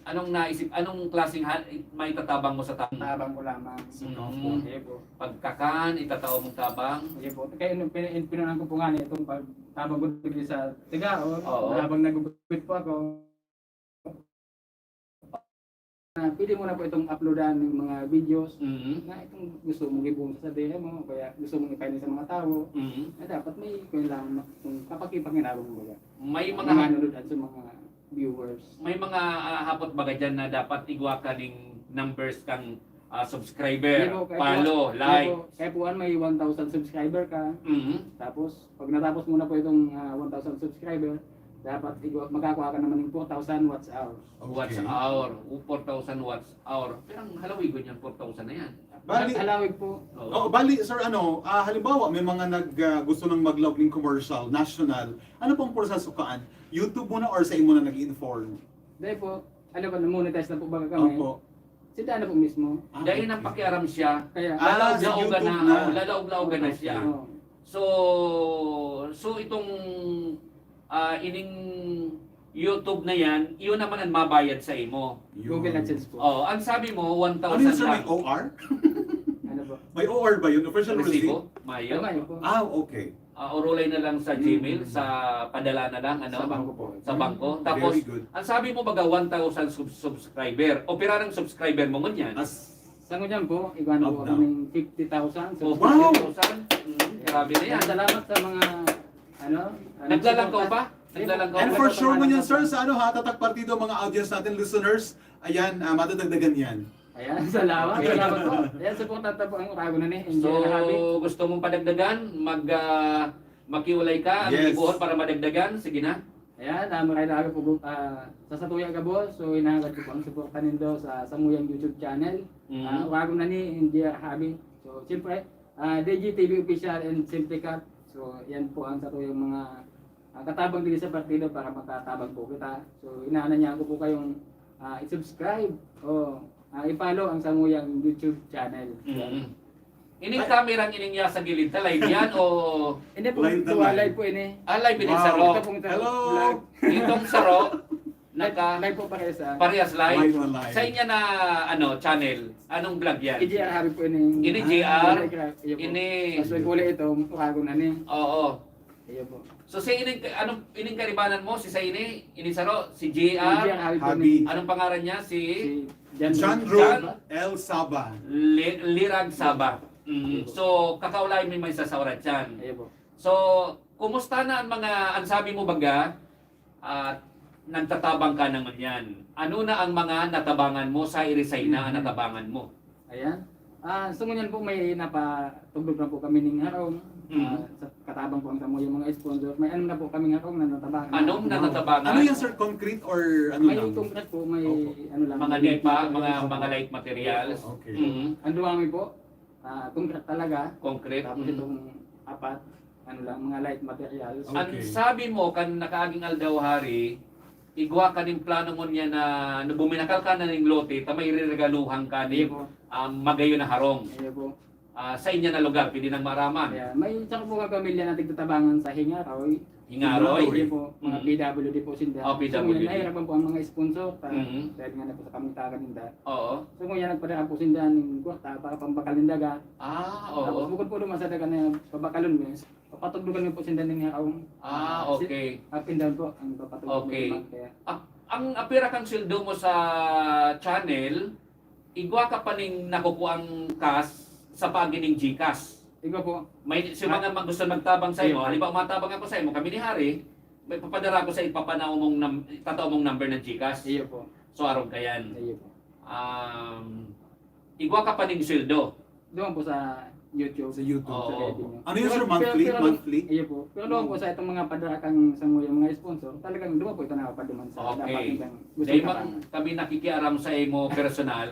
Anong naisip, anong klaseng ha-, maitatabang mo sa tao? Tabang ko lamang. Mm. Opo. Pagkakan, itatao mong tabang? Sige po. Kaya nung pin-, pinunan ko po nga na itong pagtabang ko dito sa Tigaon, Oo. na habang nagugupit po ako, na pwede mo na po itong uploadan ng mga videos Mm. na itong gusto mong ibong sasabihin mo, o kaya gusto mong ipahiling sa mga tao, Mm. na dapat may, kung lang, kung kapakipanginawa mo ba yan? May Mga mga nanonood at sa mga viewers. May mga, ah, hapot baga dyan na dapat igwa ka ning numbers kang, ah, subscriber, Hindi po, kaya po, follow, hindi like. po, kaya po, an, may one thousand subscriber ka. Mhm. Tapos, pag natapos mo na po itong, ah, one thousand subscriber, dapat igwa, makakuha ka naman ng four thousand watch hours. Watch Okay. hour, o four thousand watch hour. Pero ang halawigon yan, four thousand na yan. Bali, Halawig po. Oo. Oh, bali, sir, ano, ah, halimbawa, may mga nag, ah, gusto nang maglaog ning commercial, national. Ano pong proseso kaan? YouTube muna or sa imo na nag-i-inform? Dahil po, ano ba, na-monetize na po baga kami. Opo. Sila na po mismo. Ah, Dahil okay. nang pakiaram siya, Kaya Ah, lalaog-laogan sa YouTube na, na. oh, lalaog-laogan na Okay. siya. Oo. So, so itong, ah, ining YouTube na yan, iyon naman ang mabayad sa imo. Yun. Google AdSense po. Oh, ang sabi mo, Ano yun, one thousand sir? May lang. O R? Ano po? May O R ba yun? Official receipt? Resibo? Mayo. Ay, mayo po. Ah, okay. Ah, urulay na lang sa Mm. Gmail, sa padala na lang, ano? Sa bangko po. Sa bangko. Very Tapos, good. ang sabi mo baga, one thousand sub-, subscriber. O pira ng subscriber mo ngunyan? As Sa ngunyan po, iwan Up po now. kami ng fifty thousand Oh, subscribers. Wow! fifty thousand? Mm, grabe na yan. Salamat sa mga, ano, ano, Naglalangkaw suporta. pa? Hindi po. Naglalangkaw And pa? for sure Ano ngunyan, po? sir, sa ano ha, Tatak Partido, mga audience natin, listeners, ayan, ah, madadagdagan yan. Ayan, salamat, Okay. salamat po. Ayan, suporta po ang Oragon na ni, So, Engineer Javi. gusto mong padagdagan? Mag, ah, makiulay ka? Ano Yes. gibohon para madagdagan? Sige na. Ayan, ah, maray na aga po, ah, sa satuya gabos. So, hinahangad ko po ang suporta nindo sa samuyang YouTube channel. Mm. Ah, Oragon na ni Engineer Javi. So, siyempre, ah, D G T V Official and Simply Cut. So, yan po ang satuyang mga, ah, katabang dito sa partido para makatabang po kita. So, hinahangad niya ako po kayong, ah, i-subscribe o, ah, i-follow ang samuyang YouTube channel. Mm. Ining Ay. camera, ining ya sa gilid, ta live yan o Hindi po, Live na duwa live. live po ini. Ah, live ini Wow. saro. Ito pong Hello. vlog. Itong saro, Live, naka live po parehas, ah. parehas live. Live na live. Sa inyo na, ano, channel, anong vlog yan? Engineer Javi po ini. Ini Ah, J R, Engineer Javi po. ini Mas may kulay ito, Oragon na ni. Oo. Iyo po. So, si ining, anong, ining karibanan mo, si sa ini, ini saro, si J R. Engineer Javi po Javi. ini. Anong pangaran niya? Si Si John John Road John L Saba. Li-, Lirag Saba. Mm. Iyo po. So, kakaulay mi may sasaurat yan. Iyo po. So, kumusta na ang mga, ang sabi mo baga, ah, nagtatabang ka na ngunyan? Ano na ang mga natabangan mo sa irisay na ang Mhm. natabangan mo? Ayan. Ah, so ngunyan po may napatugdog na po kami ning harong, Mm. ah, sa katabang po ang samuyang mga sponsor. May anom na po kaming harong na natabangan. Anom na Wow. natabangan? Ano yan, sir? Concrete or ano May lang? concrete po, may Opo. ano lang, Mga may light lipa, mga, materials. mga light materials? Opo. Okay. Mm. Ang duwami po, ah, concrete talaga. Concrete? Tapos Mm. itong apat, ano lang, mga light materials. Ang Okay. sabi mo kan nakaaging aldaw, Hari, igwa ka nin plano ngunyan na, na buminakal ka na ning lote, ta may reregaluhan ka nin, Iyo po. ah, magayon na harong. Iyo po. Ah, sa inyo na lugar, pwede nang maaraman. Kaya may isa ko po nga pamilya na tigtatabangan sa Hingaroy. Hingaroy? Iyo po, mga Mm. P W D po sinda. Oh, So, ngayon, P W D. nahihirapan po ang mga sponsor, ta-, Mm. dahil nga na po sa kamungtakan ninda. Oo. So, ngayon, nagpadara po sinda ng kwarta para pambakal ninda ga. Ah, Tapos, oo. bukod po naman sa daga na pabakalon mi, papatugdugan mi po sinda ning harong. Ah, Si-, okay. up and down po ang papatugdog Okay. naman, kaya Ah, ang apira kang sweldo mo sa channel, igwa ka pa ning nakukuang cash sa paagi ning GCash. Igwa po. May, si Ah. mga mag-, gusto magtabang sa imo, Ayun. halimbawa, matabang ako sa imo, kami ni Hari, may papadara ko sa ipapanaw mong nam-, itatao mong number ng GCash. Iyo po. So, arog ka yan. Iyo po. Um, igwa ka pa ning sweldo. Doon po sa YouTube. Sa YouTube. Oo. Sa Revenue. Ano yun, Pero, sir? Monthly? pero, pero, Monthly? Iyo po. Pero doon po Oo. sa itong mga padara kang samuyang mga sponsor, talagang doon po ito nakapaduman sa Okay. dapat nitang gusto Dahil man katakan. kami nakikiaram sa imo personal,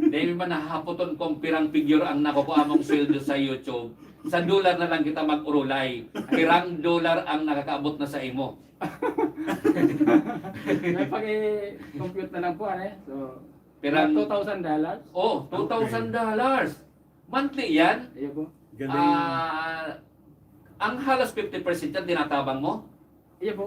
dahil man nahahapoton kung pirang figure ang nakukuha mong sweldo sa YouTube, sa dollar na lang kita mag-urulay. Pirang dollar ang nakakaabot na sa imo? May paki-compute na lang po, ano eh. So, Pirang mga two thousand dollars. Oh, Okay. two thousand dollars. Monthly yan? Iyo po. Galing. Ah, ang halos fifty percent yan, tinatabang mo? Iyo po.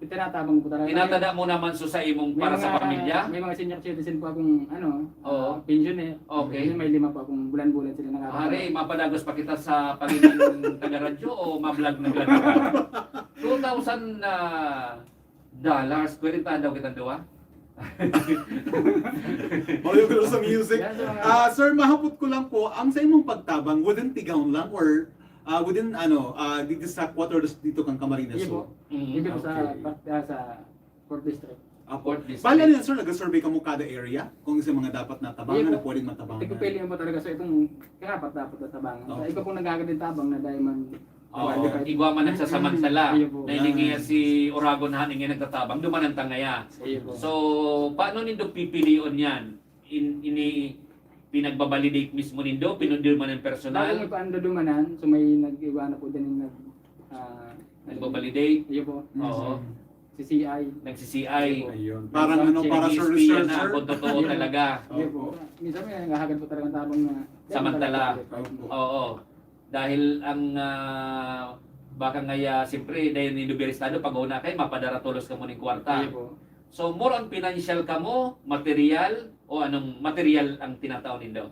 Tinatabang po talaga. Tinatada mo naman so sa imong May para sa mga, pamilya? may mga senior citizen po akong, ano, Oo. ah, pensioner. Okay. Kasi may lima po akong bulan-bulan sila nakakatawa. Hari, mapadagos pa kita sa pagiging taga-radyo o ma-vlog na vlog ka? Two thousand, ah, dollars, kwarenta daw kitang duwa? Mayo ko sa music. Yan, sa mga Ah, sir, mahapot ko lang po, ang sa imong pagtabang, within Tigaon lang or, ah, within, ano, ah, dito sa quarters dito kang Camarines Iyo po. Sur? Mm. Dito po sa Okay. part-, ah, sa fourth district. Ah, Fourth district. Bale, ano yun, sir? Nag-survey kamo kada area? Kung sa mga dapat na tabangan, Iyo po. na pwedeng matabangan? Tigpili mo talaga sa itong karapat-dapat na tabangan. Sa Opo. iba pong nagkakaroon tabang na diamond Oo, Qualified. igwa man nagsasamantala. Iyo po. Na ini Yan. nga si Oragon Honey nga nagtatabang, dumanan ta ngaya. Iyo po. So, paano nindo pipilion yan? In, ini, pinagbabalidate mismo nindo? Pinundir man ang personal? Bago may paando dumanan, so may nag-iwa na po dyan yung nag-, ah, Nagbabalidate? Iyo po. Oo. Mm. Si C I. Nagsi-C I. Iyo po. Ayun. Parang ano, Check para sa H P yan na, researcher. kung totoo Iyo. talaga. Iyo po. Opo. Minsan may nangahagad po talagang tabang na Samantala. Opo. Oo. Dahil ang, ah, baka ngaya, siyempre, dahil nindo biyeristado, pag una kayo, mapadara tolos kamo ning kwarta. Iyo po. So, more on financial kamo, material, o anong material ang tinatao nindo?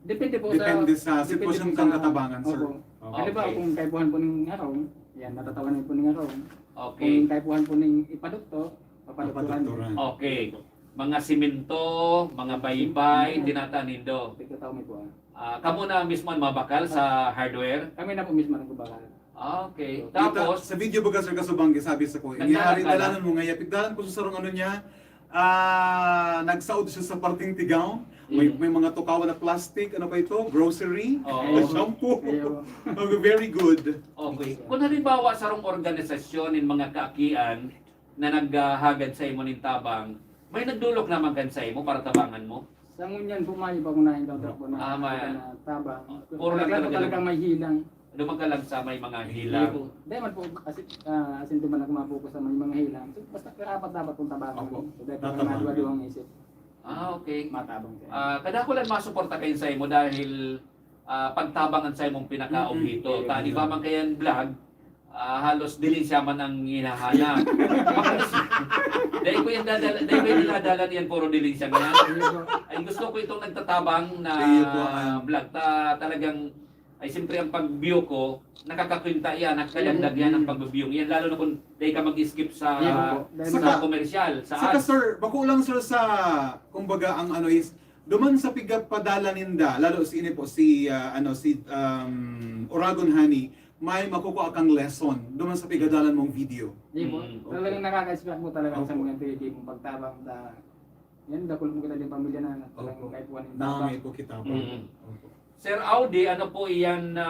Depende po sa Depende sa depende sitwasyon po kang sa katabangan, sir. Opo. Okay. Halimbawa, kung kaipuhan po ning harong, yan, natatawan po ning harong. Okay. Kung kaipuhan po ning ipadoktor, papadoktoran. Papadoktoran. Okay. Mga simento, mga baybay, Mm. tinatao nindo. Tigtatao mi po, ah. Ah, kamo na mismo ang mabakal sa hardware? Kami na po mismo nagbabakal. Ah, okay. So, Tapos, kita, sa video baga, sir, kasubang, sabi sa ko, Nagdala "Ingihari ka na?" dalanan mo nga, yapit dalan ko sa sarong ano niya, ah, nagsaod siya sa parting tigaw. May, Mm. may mga tukawan na plastic, ano pa ito? Grocery, Oo. shampoo. Ayun. Okay, very good. Okay. Kung halimbawa, sarong organisasyon, yung mga kaakian, na naghahagad sa imo nin tabang, may nagdolok naman kan sa imo para tabangan mo? Sa ngunyan po, mayo pa akong na-encounter po na Ah, may na tabang. Puro lang Talaga po talaga talagang may hilang. Duman ka lang sa may mga hilang. Hindi po. Dahil man po, as in, ah, as in, duman ako mapokus sa may mga hilang. So, basta karapat dapat pong tabangan. Opo. So, dahil Tatabangan. maduwa-duwang isip. Ah, okay. Matabang siya. Ah, kadako lang masuporta kayo sa imo dahil, ah, pagtabang ang sa imong pinakaobheto. Mm-mm. Ta, di ba man kayan vlog, ah, halos dilin siya man ang hinahanap. Dahil ko yung dadala, dahil ko yung dinadala niyan, puro dilin siya ngayon. Ayun po. Ay, gusto ko itong nagtatabang na Ayun po, ah. vlog. Ta, talagang, ay, siyempre, ang pag-view ko, nakakakwinta yan, nakakadagdag yan ang Mm. pag-view. Yan, lalo na kung dahil ka mag-skip sa, Ayun po. Dahil sa sa, komersyal, sa saka, ads. sir, bako lang, sir, sa, kumbaga, ang ano is, duman sa pigpadala ninda, lalo si, ini po, si, ah, ano, si, um, Oragon Honey, may makukuha kang lesson duman sa pigadalan mong video. Di po. Mm, Talagang nakaka-inspire po talaga sa Opo. mga tigigib mong pagtabang sa yan, dakul mo kita din pamilya na, na talagang Opo. kahit po anong Nangay tapa. po kita po. Mm. Opo. Sir Audi, ano po iyan na,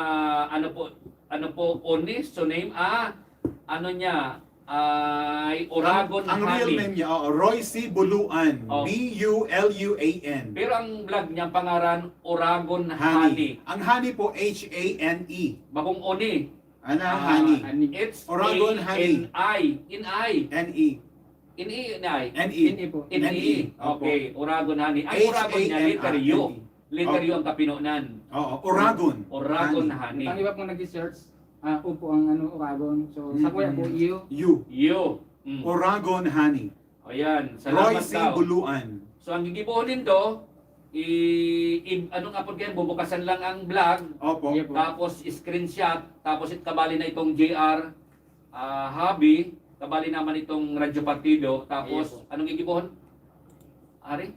ano po, ano po, Oni, so name, ah, ano niya, ay Oragon Ang real Honey. name niya, oh, Royce Buluan. Oh. B U L U A N. Pero ang vlog niya, pangaran, Oragon Honey. Honey. Ang honey po, H A N E. Bakong Oni. Ana, Ah, honey. Honey. It's Oragon Honey. A N I. In I. N E. In I, in I. N E. In I. N E. Okay. Oragon Honey. Ang Oragon niya, H A N I. letter U. Letter U Okay. ang kapinonan. Oo, Oragon. Oragon Honey. Honey. Ang iba pong nag-search, ah, upo ang ano, Oragon. So, sa Mm. kuya po, iyo. U. U. Mm. Oragon Honey. O yan. Salamat Royce daw. Buluan. So, ang gigibohon nindo, i, i, anong apod kayan, bubukasan lang ang vlog, Opo. Yep. tapos screenshot, tapos it kabali na itong J R ah, Hobby, kabali naman itong Radyo Partido, tapos Ayun po. Anong gigibohon? Ari?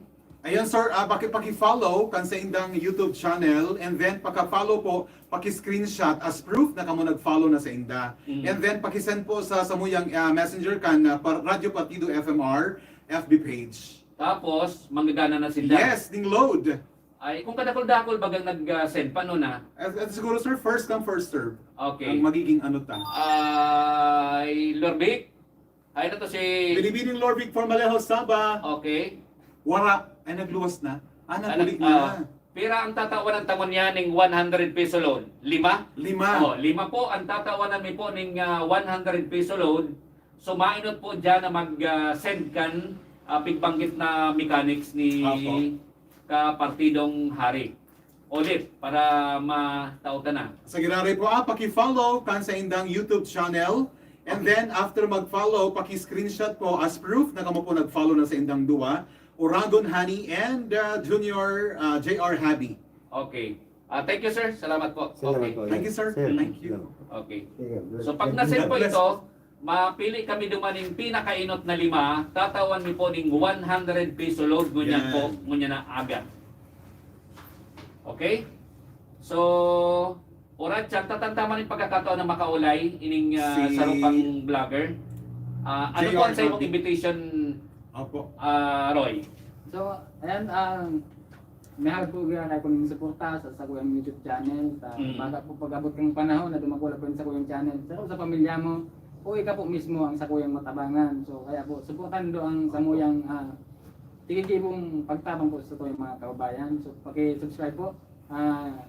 Ayan sir, ah, paki, paki-follow kan sa indang YouTube channel and then paka-follow po, paki-screenshot as proof na kamo nag-follow na sa inda. Mm. And then paki-send po sa samuyang ah, messenger kan ah, par- Radyo Partido F M R F B page. Tapos, manggagana na sila. Yes, ning load. Ay, kung kadakol-dakol bagang nag-send pa, no na? At, at siguro sir, first come, first serve. Okay. Ang magiging ano ta. Ay, Lorbic? Ay, na to si... Binibining Lorbic for Maleho, Saba. Okay. Wara. Ay, nagluwas na. Ah, Ano, naguli ah, na. Pira ang tatawan ng tangon niya ning one hundred peso load? Lima? Lima. Oh, lima po ang tatawan mi po ning ah, one hundred peso load. So, mainot po dyan na mag-send kan ah, pigbanggit na mechanics ni Apo. Kapartidong Hari. Ulit, para matautan na. Sa giraray po, ah, paki-follow kan sa indang YouTube channel. And then, after mag-follow, paki-screenshot po as proof na kamo po nag-follow na sa indang duwa, Oragon Honey and uh, Junior uh, J R Hobby. Okay. Ah, thank you, sir. Salamat po. Salamat Okay. po. Thank you, sir. Sir, Thank you. salamat po. Okay. Sige, So pag God na-send God po bless. Ito, mapili kami duman ng pinakainot na lima, tatawan mi po ning one hundred peso load ngunyan Yan. po, ngunyan na aga. Okay? So, oras siya, tatantaman yung pagkakataon na makaulay, ining ah, Si sarong pang vlogger. Ah, ano J R po ang sa imong Hobby. Invitation, Opo. ah, Roy? So, ayan, um, mahal po gaya kayo kung suporta sa, sa kuyang YouTube channel. Sa Mm. baga po pag-abot kang panahon na dumakula po sa kuyang channel. Pero sa pamilya mo, o ikaw po mismo ang sa kuyang matabangan. So, kaya po, suportahan do ang samuyang uh, tigigibong pagtabang po sa kuyang mga kababayan. So, paki-subscribe po. Ah,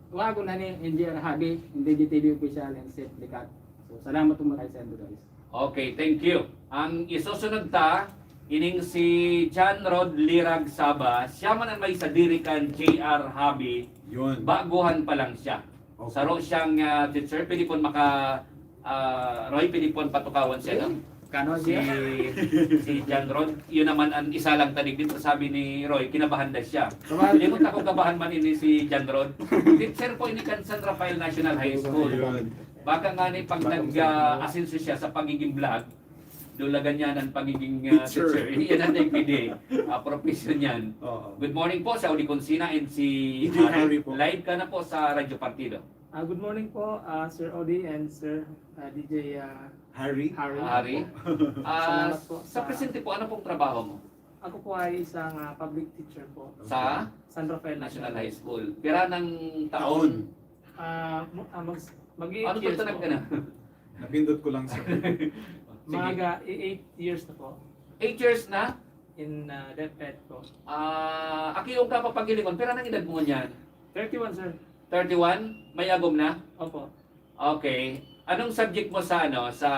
Wagon na ni N G R Hobby, hindi G T V official and Seth Likat. So, salamat po mga kaisan guys. Okay, thank you. Ang isusunod ta, ining si John Rod Lirag Saba, siya man ang may sadiri kan J R Hobby, Yun. baguhan pa lang siya. Okay. Saro siyang ah, teacher, pwede po maka, ah, Roy, pwede po patukawan siya, no? Kano Si, siya? si John Rod, yun naman ang isa lang tanig dito, sabi ni Roy, kinabahan na siya. Kabahan. Hindi mo tako kabahan man ini si John Rod. Teacher po ini kan San Rafael National High School. Yun. Baka nga ni pag nag-asenso siya sa pagiging vlog, dulagan niya ng pagiging ah, Teacher. teacher. Yan ang nagpili. Ah, profession yan. Oo. Good morning po sa Uli Consina and si D J Harry po. Live ka na po sa Radyo Partido. Ah, good morning po, ah, Sir Odi and Sir ah, D J ah, Harry? Harry. Harry. Po. Ah, Salamat po sa presente po, ano pong trabaho mo? Ako po ay isang ah, public teacher po. Sa San Rafael National National High School. Pira ng taon? Ah, mo- ah, mag, mag Ano years taon po. ka na? Napindot ko lang sir. Sige. Mag ah, eight years na po Eight years na? in uh, DepEd po. Ah, aki yung kapapaghilingon. Pira ng edad mo niyan? thirty-one, sir. Thirty-one? May agom na? Opo. Okay. Anong subject mo sa ano sa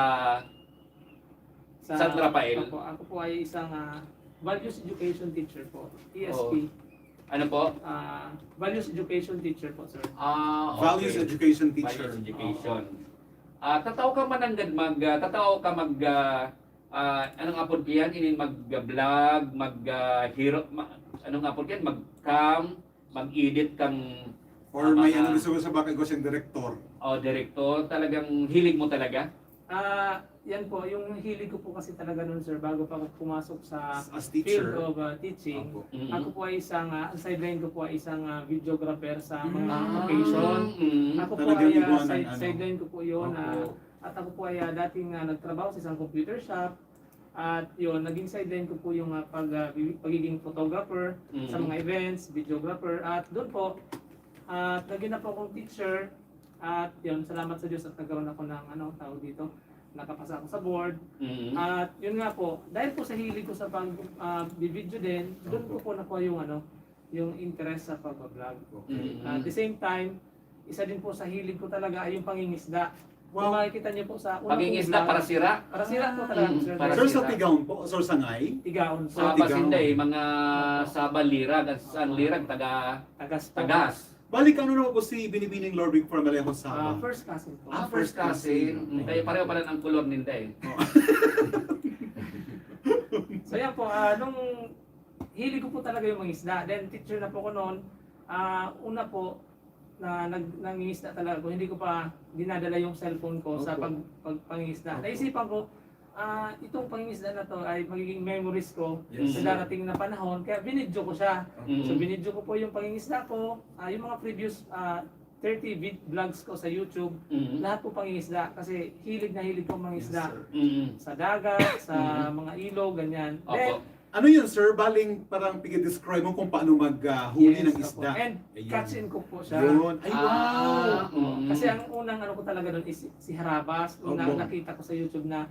Sa, San Rafael? Opo, ako po ay isang ah, values education teacher po, E S P. Ano po? Ah, values education teacher po, sir. Ah, okay. Values education teacher. Values education. Ah, tataw ka mananggad mag ah, tataw ka mag ah, ah, anong apod ko yan? Inin mag-vlog, mag ah, hero, ma, anong apod ko yan? Mag-cam, mag-edit kang Or may mga- ano gusto mo sa bakit ko siyang director? Oh, director, talagang hilig mo talaga? Ah, Yan po, yung hilig ko po kasi talaga nun, sir, bago pa ako pumasok sa As field teacher. of uh, teaching, Opo. Mm. ako po ay isang, uh, ang sideline ko po ay isang uh, videographer sa mga Ah, occasion. mm. Ako po Talagang ay uh, iguanan, side, ano? sideline ko po yun. Opo. Uh, at ako po ay uh, dating uh, nagtrabaho sa isang computer shop. At yun, naging sideline ko po yung uh, pag, uh, bi- pagiging photographer sa Mm. mga events, videographer. At doon po, at naging na po akong teacher. At yun, salamat sa Diyos at nagkaroon ako ng ano, tawag dito, nakapasa ako sa board. Mm. At yun nga po, dahil po sa hilig ko sa pag ah, video din, doon ko po nakuha yung ano, yung interest sa pag-vlog. Mm. At the same time, isa din po sa hilig ko talaga ay yung pangingisda. Kung Wow. makikita niyo po sa una kong Pangingisda vlog, para sira. Para sira po talaga, Mm, sir. para Sir, sira. Sa Tigaon po, Sir, Sangay? Tigaon po. Sa Tigaon. Pasinday, mga sa Balirag, at sa Lirag, taga Tagas po. Tagas. Balik, ano naman po si Binibining Lorbic Formalejo Ah, sa... first cousin po. Ah, first cousin. Mm, kaya pareho pala ng kulor ninda eh. So yan po, ah, nung hilig ko po talaga yung mangisda. Then teacher na po ko noon. Ah, una po, na nag, nangingisda talaga ako. Hindi ko pa dinadala yung cellphone ko sa Opo. pag, pagpangisda. Opo. Naisipan ko, ah, itong pangisda na to ay magiging memories ko Yes. sa darating na panahon. Kaya binidyo ko siya. Opo. Mm. So binidyo ko po yung pangingisda ko, ah, yung mga previous ah, thirty vid- vlogs ko sa YouTube, Mm. lahat po pangingisda kasi hilig na hilig ko Yes, mangisda. Sir. Mm. Sa dagat, sa Mm. mga ilog, ganyan. Opo. Then, Ano yun, Sir? Baling parang pigidescribe mo kung paano maghuli ng yes, isda. opo. And Ayun. catch and cook po siya. Yun. Ay, Ah, wow! mm. Kasi ang unang ano ko talaga doon is si Harabas. Unang Opo. nakita ko sa YouTube na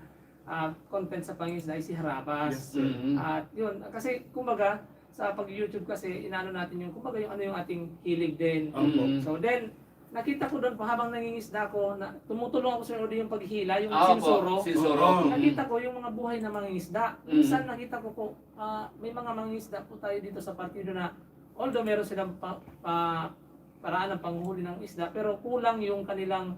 ah, content sa pangisda ay si Harabas. Yes, sir. Mm. At yun, kasi kumbaga, sa pag-YouTube kasi, inaano natin yung, kumbaga yung ano yung ating hilig din. Opo. Mm. So then, nakita ko doon po habang nangingisda ako, na tumutulong ako sa yung paghila, yung Ah, opo. sinsuro. Sinsuro. Oo. Mm. Nakita ko yung mga buhay na mangingisda. Mm. Minsan nakita ko po, ah, may mga mangingisda po tayo dito sa partido na, although meron silang pa, pa, paraan ng panghuli ng isda, pero kulang yung kanilang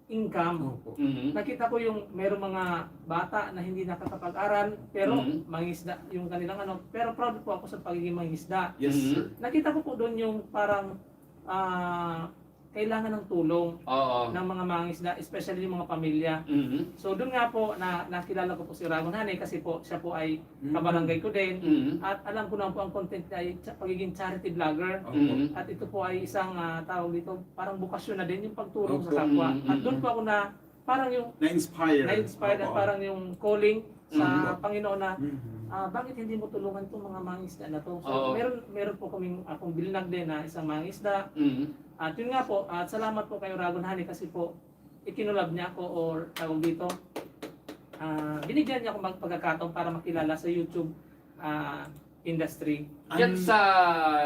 income. Opo. Mm. Nakita ko yung merong mga bata na hindi nakakapag-aral, pero Mm. mangisda yung kanilang ano. Pero proud po ako sa pagiging mangisda. Yes, Mm. sir. Nakita ko po doon yung parang ah, kailangan ng tulong Oo. ng mga mangisda, especially yung mga pamilya. Mm. So doon nga po na nakilala ko po si Ragon Honey kasi po siya po ay Mm. kabarangay ko din. Mm. At alam ko naman po ang content niya ay cha- pagiging charity vlogger. Opo. Mm. At ito po ay isang ah, tawag dito, parang bukasyon na din yung pagtulong Opo. sa kapwa. Mm, At doon mm. po ako na parang yung Na-inspire. na-inspire at Opo. parang yung calling sa Mm. Panginoon na Mhm. ah, bakit hindi mo tulungan itong mga mangisda na to? So, Oo. meron meron po kaming akong bilinag din na isang mangisda. Mm. At yun nga po, at salamat po kay Ragon Honey kasi po ikinulab niya ako or tawag dito, ah, binigyan niya ako mag pagkakataon para makilala sa YouTube ah, industry. Yan Ang- sa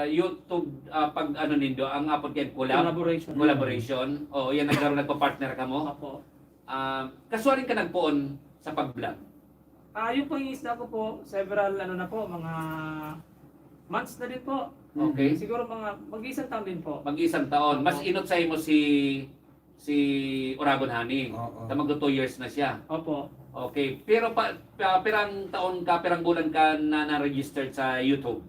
YouTube, ah, pag ano nindo, ang apod kay collab? Collaboration. Collaboration? Oo, yan nagkaroon nagpa-partner ka mo? Opo. Ah, kaswaring ka nagpoon sa pag-vlog? Ah, yung pangingisda ko po, several ano na po, mga months na din po. Okay. Siguro mga mag-iisang taon din po. Mag-isang taon. Mas Opo. inot sa imo si si Uragon Honey. Oo. Na magto two years na siya. Opo. Okay. Pero pa, pa pirang taon ka, pirang bulan ka na na-registered sa YouTube?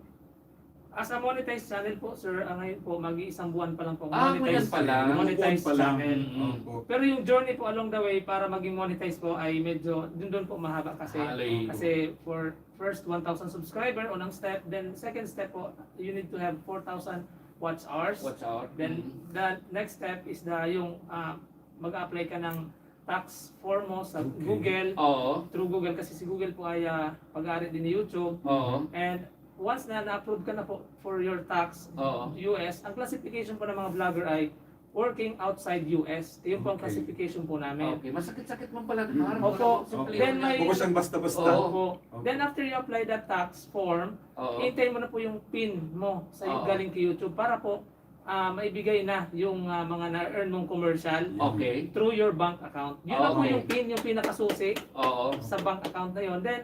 As a monetized channel po, sir, ah, ngayon po, mag-iisang buwan pa lang po. Ah, ngayon pa lang. Monetized Buwan pa lang. channel. Mm. Opo. Pero yung journey po along the way para maging monetized po ay medyo dun, dun po mahaba kasi. Hallelujah. Kasi for first one thousand subscriber, unang step, then second step po, you need to have four thousand watch hours. Watch out. Then Mm. the next step is the yung ah, mag-apply ka ng tax form mo sa Okay. Google. Oo. Through Google kasi si Google po ay ah, pag-aari din ni YouTube. Oo. And once na na-approve ka na po for your tax Oo. U S, ang classification po ng mga vlogger ay working outside U S. Yun po ang Okay. classification po namin. Okay, masakit-sakit man pala. Mm. Harap Opo. mo lang, simple Then lang. may- Bukod siyang basta-basta. Oo. Opo. Opo. Then after you apply that tax form, Oo. hintayin mo na po yung pin mo sa Oo. galing kay YouTube para po ah, maibigay na yung ah, mga na-earn mong commercial Okay. through your bank account. Yun na po Okay. yung pin, yung pinakasusi Oo. sa bank account na yon. Then,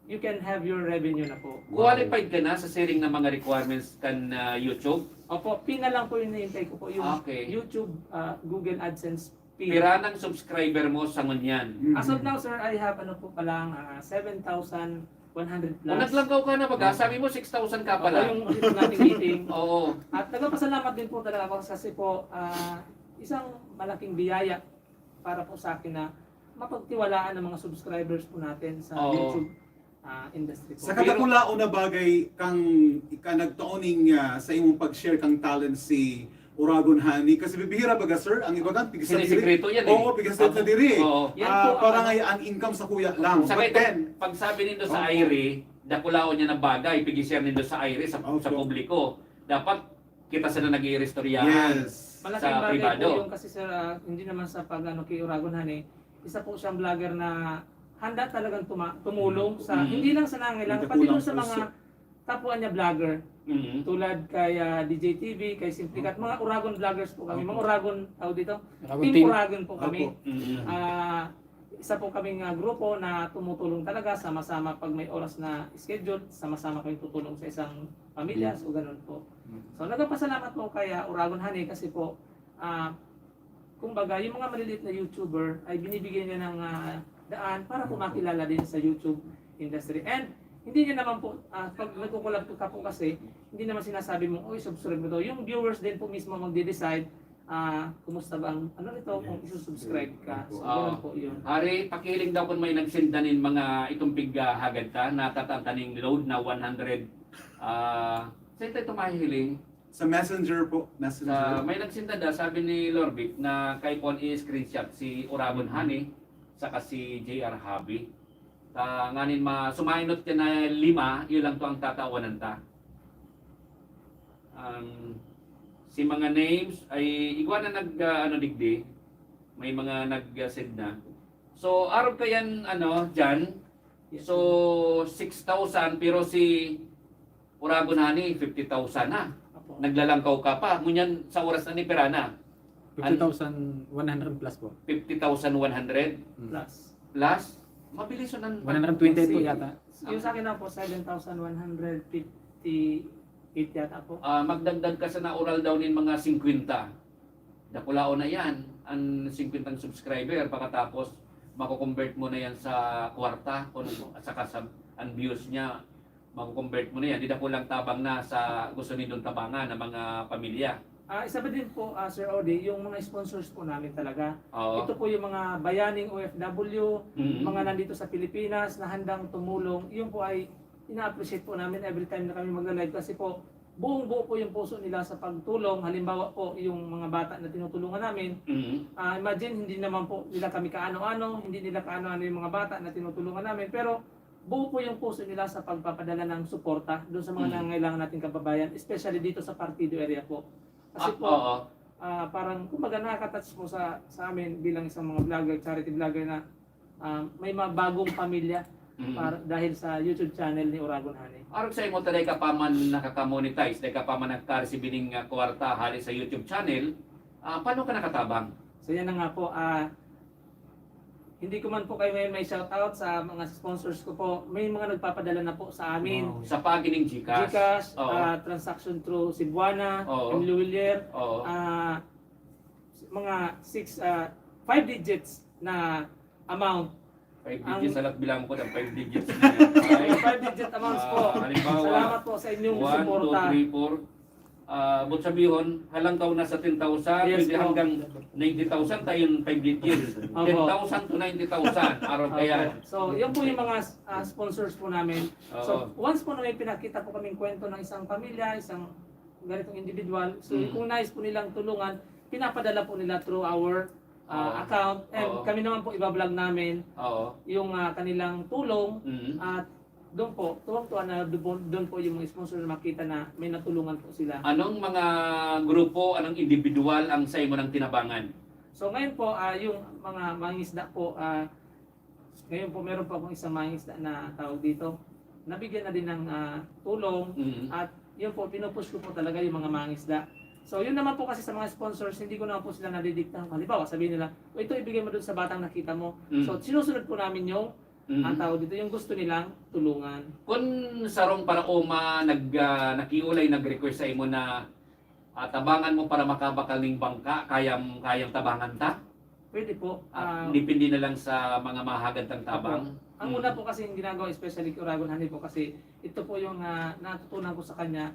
you can have your revenue na po. Qualified ka na sa siring na mga requirements kan ah, YouTube? Opo, pin na lang po yung hinihintay ko po, yung Okay. YouTube, ah, Google AdSense pin. Pira nang subscriber mo sa ngunyan? Mm. As of now, sir, I have ano po palang ah, seven thousand one hundred plus. Kung naglangkaw ka na baga, sabi mo six thousand ka Opo, pala. yung ito nating meeting. Oo. At nagpapasalamat din po talaga ako kasi po, ah, isang malaking biyaya para po sa akin na mapagtiwalaan ang mga subscribers po natin sa Oo. YouTube ah, industry po. Sa kadakulaon na bagay kang ika nagtao ning ah, sa imong pag-share kang talent si Uragon Honey, kasi bibihira baga, sir, ang iba kan pigas na diri. Sinisikreto yan, eh. Oo, pigas na diri. Oo. Yan Ah, po ang parang ano. Ay ang income sa kuya lang. Sa But ito, then, pag sabi nindo sa Oo. Irie, dakulaon niya na bagay, pigishare nindo sa Irie sa, Opo. sa publiko. Dapat kita sana nag-iiristoryahan. Yes. Malaking Sa bagay pribado. Po yung kasi sir, ah, hindi naman sa pag ano kay Uragon Honey, isa po siyang vlogger na handa talagang tuma- tumulong sa Mm. hindi lang sa nangangailangan, Hindi pati kulang doon sa mga puso. kapwa niya vlogger. Mhm. Tulad kay ah, D J T V, kay Simply Cat, mga Uragon vloggers po kami, mga Opo. Uragon tao dito. Uragon Team team. Uragon po kami. Opo. Mhm. Ah, isa po kaming ah, grupo na tumutulong talaga sama-sama pag may oras na schedule, sama-sama kaming tutulong sa isang pamilya, so ganun po. So nagpapasalamat po kay ah, Uragon Honey kasi po ah, kumbaga yung mga maliliit na YouTuber ay binibigyan niya ng ah, daan para po makilala din sa YouTube industry. And hindi niya naman po, ah, pag nagkukulab ka po kasi, hindi naman sinasabi mo, "Uy, subscribe mo to." Yung viewers din po mismo ang magde-decide, ah, kumusta ba ang ano nito, kung isusubscribe ka. So, Ah. ganun po yun. Ari, pakihiling daw kung may nagsinda nin mga itong pig ah, hagad ta, natataan ta ning load na one hundred. Ah, sa ito ito mahihiling? Sa messenger po, Sa, messenger. May nagsinda da, sabi ni Lorbic na kay Paul i-screenshot si Uragon Honey saka si J R Hobby. Ta nganin ma sumainot ka na lima, yun lang to ang tatawanan ta. Ang si mga names ay igwa na nag ah, ano digdi, may mga nag-send na. So arog kayan ano, Jan. Yes, So six thousand, pero si Uragon Honey fifty thousand na. Apo. Naglalangkaw ka pa. Ngunyan sa oras na ni pera na. fifty thousand one hundred plus po. Fifty thousand one hundred Plus. plus. Mabilis yun ang One hundred twenty-eight po Si- yata. Yung sa akin na po, seven thousand one hundred fifty-eight yata po. Ah, magdagdag ka sa naural daw nin mga singkwenta. Dakulaon na yan, ang singkwentang subscriber. Pagkatapos, mako-convert mo na yan sa kwarta kung at saka sa, ang views niya, mako-convert mo na yan. Di dakulang tabang na sa gusto nindong tabangan ng mga pamilya. Ah, isa pa din po, ah, Sir Odi, yung mga sponsors po namin talaga. Oo. Ito po yung mga bayaning O F W, Mhm. mga nandito sa Pilipinas na handang tumulong. Yun po ay ina-appreciate po namin every time na kami magla-live kasi po buong-buo po yung puso nila sa pagtulong. Halimbawa po, yung mga bata na tinutulungan namin, Mhm. ah, imagine, hindi naman po nila kami kaano-ano, hindi nila kaano-ano yung mga bata na tinutulungan namin, pero buo po yung puso nila sa pagpapadala ng suporta doon sa mga Mm. nangangailangan nating kababayan, especially dito sa Partido area po. Kasi Ah, po, oo. ah, parang kumbaga nakaka-touch po sa, sa amin bilang isang mga vlogger, charity vlogger na ah, may mga bagong pamilya Mhm. para, dahil sa YouTube channel ni Uragon Honey. Arog sa imo, ta dai ka pa man nakaka-monetize, dai ka pa man nagka-receive ning, ah, kwarta hali sa YouTube channel, ah, paano ka nakatabang? So yan na nga po, ah, hindi ko man po kayo ngayon may shoutout sa mga sponsors ko po. May mga nagpapadala na po sa amin. Wow. Sa pagi ning GCash? GCash, Oo. ah, transaction through Cebuana, Oo. Emilio Villar, Oo. ah, mga six, ah, five digits na amount. Five Ang- digits, alat bilang ko ng five digits na yan. Okay? Five digit amounts po. Ah, halimbawa, Salamat po sa inyong One, two, suporta. three, four. Ah, but sabihon, halangkaw na sa ten thousand, Yes pwede po. Hanggang ninety thousand, tayo yung five digits. Opo. Ten thousand to ninety thousand, araw Opo. kaya. So, yun po yung mga ah, sponsors po namin. So, Oo. Once po na may pinakita po kaming kwento ng isang pamilya, isang ganitong individual, so Mm. kung nais po nilang tulungan, pinapadala po nila through our ah, Oo. account. And Oo. Kami naman po, iba-vlog namin Oo. yung ah, kanilang tulong. Mhm. At doon po, tuwang-tuwa na doon po, doon po yung mga sponsor na makita na may natulungan po sila. Anong mga grupo, anong individual ang sa imo nang tinabangan? So ngayon po, ah, yung mga mangisda po, ah, ngayon po meron po akong isang mangisda na tawag dito. Nabigyan na din ng ah, tulong Mhm. at yun po, pinupush ko po talaga yung mga mangisda. So yun naman po kasi sa mga sponsors, hindi ko naman po sila nadidiktahan. Halimbawa, sabihin nila, "O, ito ibigay mo doon sa batang nakita mo." Mhm. So sinusunod po namin yung Mhm. ang tawag dito, yung gusto nilang tulungan. Kun sarong paraoma nag ah, nakiulay, nag-request sa imo na ah, tabangan mo para makabakal ning bangka, kayang kayang tabangan ta? Pwede po. Ah, ah, depende na lang sa mga mahagad tang tabang. Ang Mm. una po kasi yung ginagawa, especially kay Uragon Honey po, kasi ito po yung ah, natutunan ko sa kanya.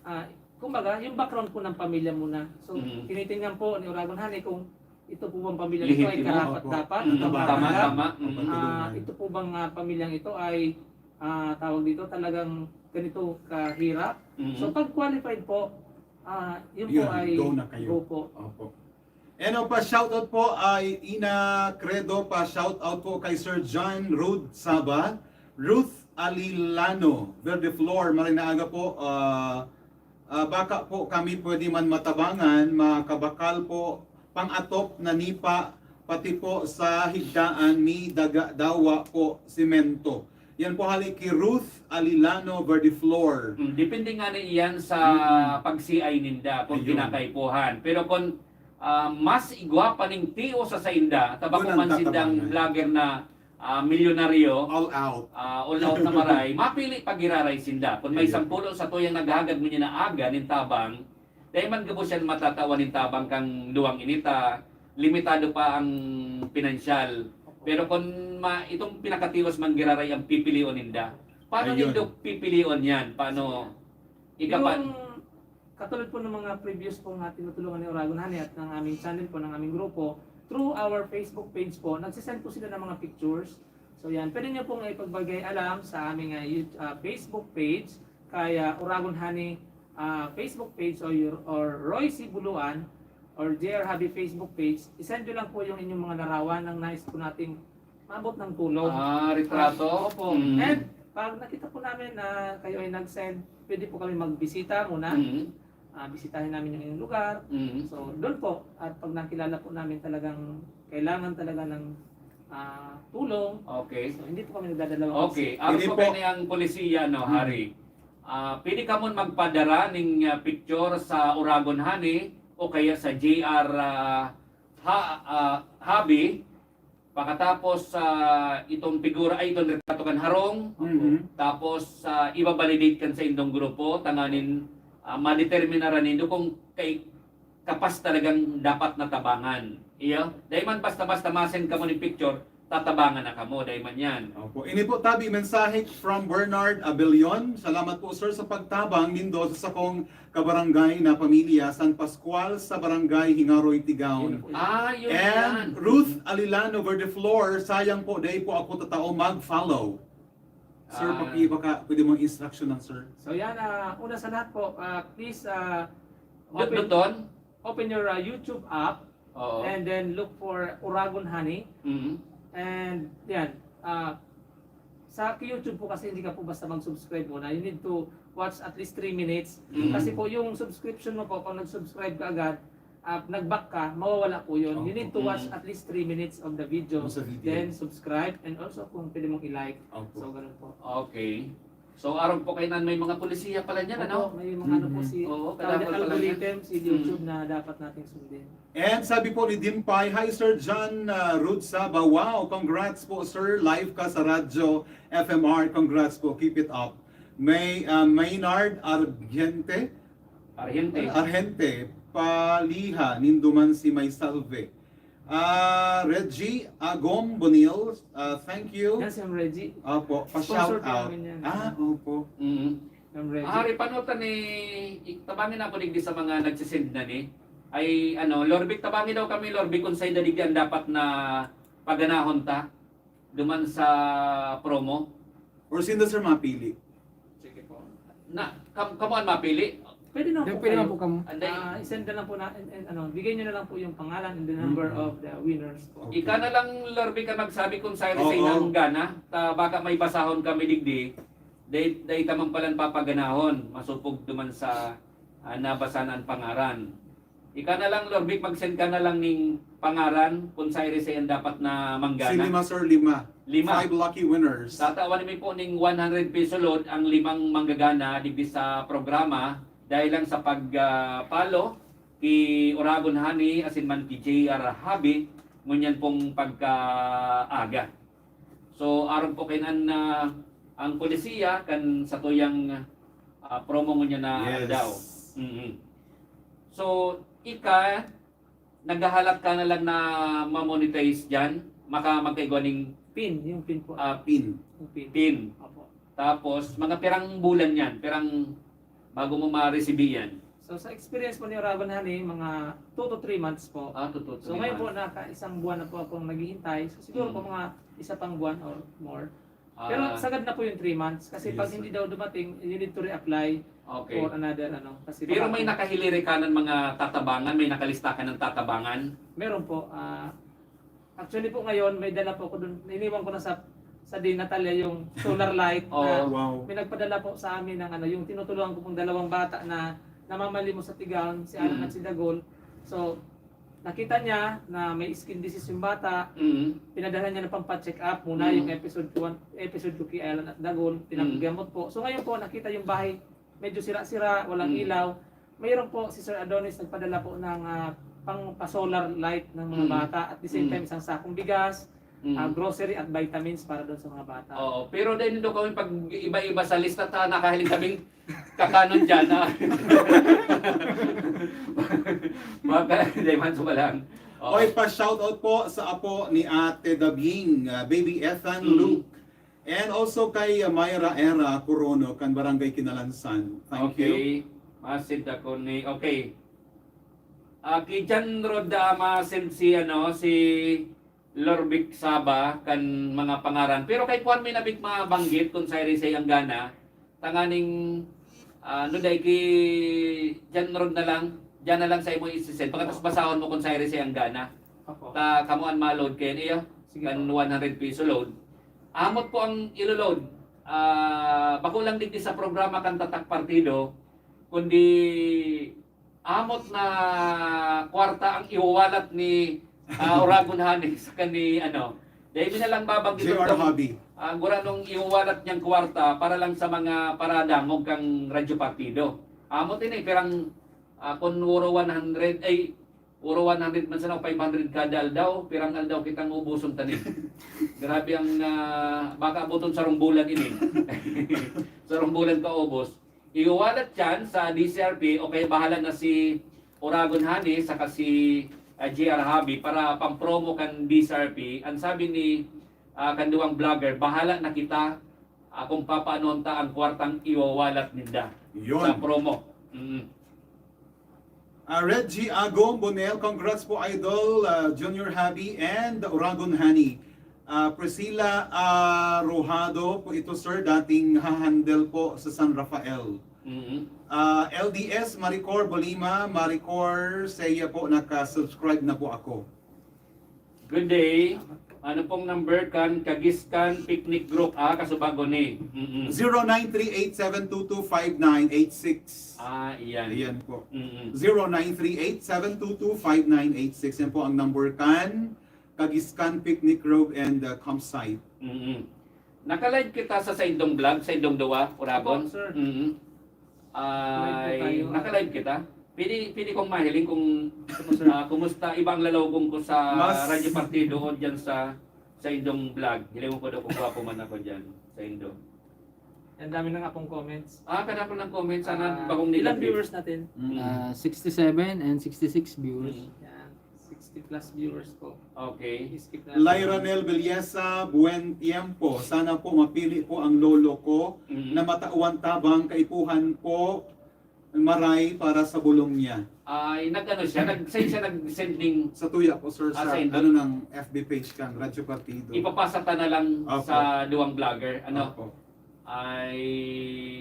Ah, kumbaga, yung background po ng pamilya muna. So, Mhm. tinitingnan po ni Uragon Honey kung Ito po bang pamilya ito ay Lehitimo. karapat-dapat Mm, na tama, pamilya? Tama. Mm. Ah, ito po bang ah, pamilyang ito ay ah, tawag dito talagang ganito kahirap? Mm. So pag qualified po, ah, yun, po Yun, ay go na kayo. Go po. Opo. And ang pa-shoutout po ay Ina Credo, pa-shoutout po kay Sir John Rud Saba, Ruth Alilano Verdeflor, maray na aga po, ah, ah, baka po kami pwede man matabangan, makabakal po pang-atop na nipa, pati po sa higdaan ni Daga Dawa po, Semento. Yan po hali kay Ruth Alilano Verdeflor. Mm, depende nga na iyan sa Mm. pag-C I ninda kung Ayun. kinakaipuhan. Pero kung ah, mas igwa pa ning tiyo sa sainda, tabako Yun ang man sindang tatabangan. Vlogger na ah, milyonaryo, All out. ah, all out na maray, mapili pag-iraray sinda. Kung may Ayun. sampulo sa tuyang naghahagad mo niya na aga nin tabang, dahil man gabos yan matatawan nin tabang kang luwang inita, limitado pa ang pinansyal. Pero kung ma, itong pinakatiwas man giraray ang pipilion ninda, paano Ayun. nindo pipilion yan? Paano? Ikapat. Yung katulad po ng mga previous pong ah, tinutulungan ni Oragon Honey at ng aming channel po, ng aming grupo, through our Facebook page po, nagsisend po sila ng mga pictures. So yan, pwede nyo pong ipagbigay alam sa aming ah, YouTube, ah, Facebook page, kaya Oragon Honey ah, Facebook page or, your, or Roy C. Buluan or J R Hobby Facebook page, isend nyo lang po yung inyong mga larawan ng nais po nating maabot ng tulong. Ah, retrato? Opo. Mm. And pag nakita po namin na kayo ay nag-send, pwede po kami magbisita muna. Mm. Ah, bisitahin namin yung inyong lugar. Mm. So, doon po, at pag nakilala po namin talagang kailangan talaga ng ah, tulong, Okay. so hindi po kami nagdadalawang Okay, isip. aron Pwede po po. kani ang polisiya, no, Hmm. Hari. Ah, pwede ka mo magpadara ning ah, picture sa Oragon Honey o kaya sa J R ah, ha, ah, Hobby. Pakatapos sa itong figura, ay, itong retrato kan harong, Mhm. tapos ah, ibabalidate kan sa indong grupo, tanganing ah, madeterminaran nindo kung kay kapas talagang dapat natabangan. Iyo, dahil man basta-basta masen kamo ning picture, tatabangan na kamo, dahil man yan. Opo. Ini po tabi mensahe from Bernard Abelion. Salamat po, sir, sa pagtabang nindo sa sakong kabarangay na pamilya, San Pascual, sa Barangay Hingaroy, Tigaon. Ah, yun And yan. Ruth Alilano Verdeflor, sayang po, dahil po ako tatao mag-follow. Sir, Ah. paki-, baka pwede mong instruction ng sir. So yan, ah, una sa lahat po, ah, please ah, open, Dot-doton? open your ah, YouTube app Oo. and then look for Oragon Honey. Mm. And yan, ah, sa YouTube po kasi hindi ka po basta mag-subscribe muna. You need to watch at least three minutes. Mm. Kasi po yung subscription mo po, kung nag-subscribe ka agad, at nag-back ka, mawawala po yun. You need to Opo. watch Mm. at least three minutes of the video. Sa video. Then subscribe and also kung pwede mong i-like. Opo. So, ganun po. Okay. So, aron po kayo na may mga polisiya pala niyan, ano? Opo, may mga ano po Mhm. si Oo, tawag kailangan niya, pala algorithm, yan. si YouTube na dapat nating sundin. And sabi po ni Dimpay, "Hi Sir John uh, Rudsaba, wow, congrats po sir, live ka sa Radyo F M R, congrats po, keep it up." May uh, Maynard Argente, Arhente. Arhente, paliha, ninduman si May Salve. Ah, Reggie Agom Bonil, ah, thank you. Yan si Ma'am Reggie. Opo, Sponsor pa-shout po out. namin yan. Ah, opo. Mm. Ma'am Reggie. Hari, panutan ni, tabangin ako digdi sa mga nagsisend na ni. Ay, ano, Lorbic, tabangin daw kami, Lorbic, kung sa'yo digdi ang dapat na paganahon ta. Duman sa promo. Or sino, sir, mapili? Sige po. Na, kam, kamo ang mapili. Pwede na Then po pwede kayo. na po kamo. Anday. Ah, i-send na lang po na, and, and, ano, bigay nyo na lang po yung pangalan and the number Mm. of the winners po. Okay. Ika na lang, Lorbic, ang magsabi kung sa'yo Oo. sa inanggana. Ta, baka may basahon kami digdi. Day, day tamang palan papaganahon. Masupog duman sa ah, nabasan ang pangaran. Ika na lang, Lorbic, mag-send ka na lang ning pangaran kung sa'yo sa dapat na Si manggana. lima, sir, lima. Lima. Five lucky winners. Tatawan mi po ning one hundred peso load ang limang manggagana digdi sa programa dahil lang sa pag-follow ki Oragon Honey asin man ki J R Hobby ngunyan pong pagkaaga. So aron po kainan na ang polisiya kan satuyang ah, promo ngunyan na Yes. aldaw. Mhm. So ika naghahalat ka na lang na ma-monetize diyan, maka magkaigwa ning Pin, yung pin po. ah, Pin. Yung pin. pin. Opo. Tapos mga pirang bulan 'yan, pirang bago mo ma-receive 'yan. So, sa experience po ni Oragon Honey, mga two to three months po. Ah, totoo. So, ngayon po, naka isang buwan na po akong naghihintay. So, siguro po mga isa pang buwan or more. Pero Ah, sagad na po yung three months. Kasi Yes, pag sir. hindi daw dumating, you need to reapply okay. for another, ano. Kasi Pero baka may po- nakahiliri ka ng mga tatabangan, may nakalista ka ng tatabangan? Meron po. Ah, actually po ngayon, may dala po ako doon. Iniwan ko na sa sa di Natalia yung solar light na Oo. Wow. may nagpadala po sa amin ng ano, yung tinutulungan ko pong dalawang bata na namamalimos sa Tigaon, si Alan Mm. at si Dagol. So, nakita niya na may skin disease yung bata, Mm. pinadala niya na pampa-check up muna Mm. yung episode one, episode two kay Alan at Dagol, Mm. pinagamot po. So ngayon po, nakita yung bahay, medyo sira-sira, walang Mm. ilaw. Mayroon po si Sir Adonis nagpadala po ng ah, pang pa-solar light ng mga Mm. bata. At the same Mm. time, isang sakong bigas, Mm. ah, grocery at vitamins para doon sa mga bata. Oo, pero dahil doon kami pag iba-iba sa lista, ta, nakahiling kaming kakanon dyan. Ah. Baka, hindi man, suma lang. Oo. Okay, pa-shoutout po sa apo ni Ate Dabing, ah, Baby Ethan Mm. Luke. And also kay ah, Myra Era Corono, kan Barangay Kinalansan. Thank you. Okay. Masid ako ni, okay. Ah, kay John Rod, ah, masid si, ano, si Lorbic Saba, kan mga pangaran. Pero kay Juan may nabig mabanggit kung sa Irisay ang gana. Tanganing, ah, no, dai ki John Rod na lang. Diyan na lang sa imo isi-send. Pagkatapos basahon mo kung sa Irisay ang gana. Opo. Ta, kamo an ma-load kayo niya. Sige Kan po. one hundred piso load. Amot po ang ilo-load. Ah, bako lang digdi sa programa kan Tatak Partido, kundi amot na kwarta ang iwawalat ni ah, Oragon Honey sa kani, ano. Dahil mi na lang babanggit J R itong, Hobby. ah, guranong iwawalat niyang kwarta para lang sa mga paradangog kang Radyo Partido. Amot ini, pirang, ah, kun uro one hundred, ay, uro one hundred man sana o five hundred kada aldaw, pirang aldaw kitang ubuson tani. Grabe ang, ah, baka abuton sarong bulan ini. Sarong bulan kaubos. Iwawalat yan sa D C R P o kaya bahala na si Oragon Honey saka si ah, J R Hobby para pang-promo kan D C R P. Ang sabi ni ah, kan duwang vlogger, bahala na kita ah, kung papaanoon ta ang kwartang iwawalat ninda Yun. sa promo. Mm. Ah, Reggie Agom Bonel, congrats po, Idol, ah, Junior Hobby and Oragon Honey. Ah, Priscilla Arojado po ito, sir, dating hahandle po sa San Rafael. Mm. Ah, L D S Maricor Bolima, Maricor, saya po, naka-subscribe na po ako. Good day. Ano pong number kan Kagiskan Picnic Group? Ah, kasubago ni. Mm-mm. Zero nine three eight seven two two five nine eight six. Ah, iyan. Ayan po. Mm-mm. Zero nine three eight seven two two five nine eight six. Yan po ang number kan Kagiskan Picnic Group and uh, Campsite. Mm-mm. Naka-live kita sa saindong vlog, saindong duwa, Oragon. Opo, sir. Mm-mm. Live po Ay, tayo. Naka-live kita. Pwede, pwede kong mahiling kung Opo, sir. ah, kumusta iba ang lalawgon ko sa Mas- Radyo Partido o dyan sa saindong vlog. Hiling mo po daw kung gwapo man ako dyan, saindo. Ang dami ng apong comments. Ah, kada ko ng comments, sana Ah, bagong ilang nilapit. Viewers natin? Mm. Ah, sixty-seven and sixty-six viewers. Mm. Yan. sixty plus viewers po. Okay. Skip na. Lyronel Belleza, buen tiempo. Sana po mapili po ang lolo ko Mm. na matawan tabang kaipuhan po maray para sa bulong niya. Ay, nag-ano siya, nag-send siya, nag-send ning Sa tuya po, sir, Ah, sa sa indo? ano ng F B page kan Radyo Partido. Ipapasa ta na lang Opo. sa duwang vlogger. Ano? Opo. Ay,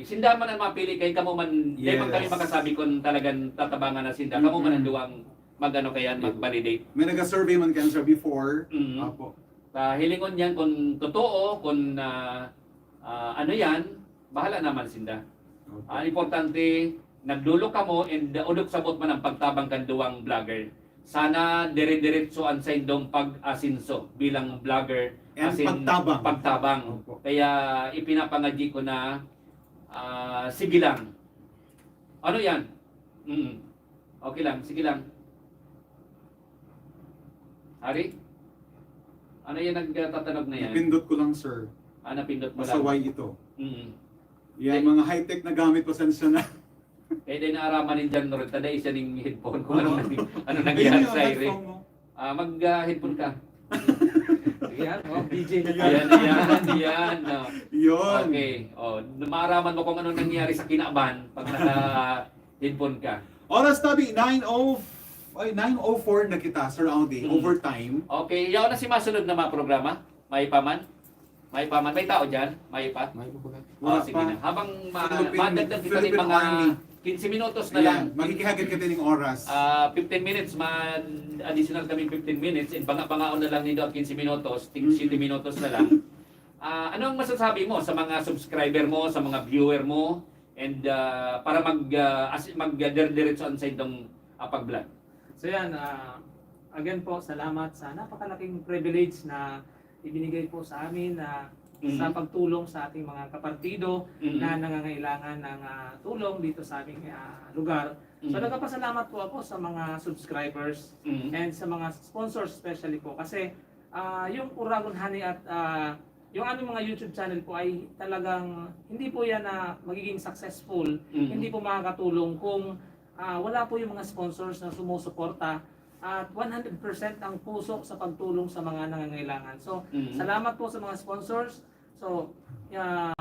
sinda man ang mapili kay kamo man, di man kami Yes. makasabi kung talagang tatabangan na sinda. Kamo man ang Mm-mm. duwang mag-ano kaya, mag-validate. May nag-survey man kan sir before. Mm. Opo. Ta hilingon niyan kung totoo, kung ah, ah, ano yan, bahala naman sinda. Opo. Ang importante, nagdulok kamo and uh, udok sabot man ang pagtabang kan duwang vlogger. Sana dire-diretso ang saindong pag-asenso bilang vlogger. And As in, pagtabang. pagtabang. Opo. Kaya ipinapangadyi ko na, ah, sige lang. Ano yan? Mm. Okay lang, sige lang. Hari? Ano yan nagtatanog na yan? Napindot ko lang, sir. Ah, napindot mo lang. Masaway ito. Mm. Yan, Di- mga high-tech na gamit, pasensya na. Kaya din naaraman ni John Ron, tada isa ning headphone kung ano, nang- ano Ayun nangyari yung sa iri. headphone mo. Ah, mag-headphone ka. Yan, oh, D J na Ayan. tayo. Yan, yan, yan. No. Yun. Okay. Oh, maaraman mo kung ano nangyari sa kinaban pag naka-, headphone ka. Oras tabi, nine oh, ay, nine oh four na kita, Sir Audi. Mm. Overtime. Okay, yaon na si masunod na mga programa. May pa man? May pa man? May tao dyan? May pa? May pa pala. Oh, Wala sige pa. na. Habang ma- Philippine- madagdag kita ng Philippine mga Army. quince minutos na lang. Ayan, maghihigit kita ng oras. Ah, fifteen minutes, ma-additional kami fifteen minutes, and banga-bangaon na lang nindo ang quince minutos, ting Mm. siyete minutos na lang. Ah, ano ang masasabi mo sa mga subscriber mo, sa mga viewer mo, and ah, para mag ah, as, mag ah, dire-diretso ang sa itong ah, pag-vlog? So yan, ah, again po, salamat sa napakalaking privilege na ibinigay po sa amin na sa Mhm. pagtulong sa ating mga kapartido Mhm. na nangangailangan ng ah, tulong dito sa aming ah, lugar. So Mhm. nagpapasalamat po ako sa mga subscribers Mhm. and sa mga sponsors especially po, kasi ah, yung Uragon Honey at ah, yung aming mga YouTube channel po ay talagang hindi po yan na magiging successful, Mhm. hindi po makakatulong kung ah, wala po yung mga sponsors na sumusuporta at one hundred percent ang puso sa pagtulong sa mga nangangailangan. So, Mhm. salamat po sa mga sponsors. So, ah,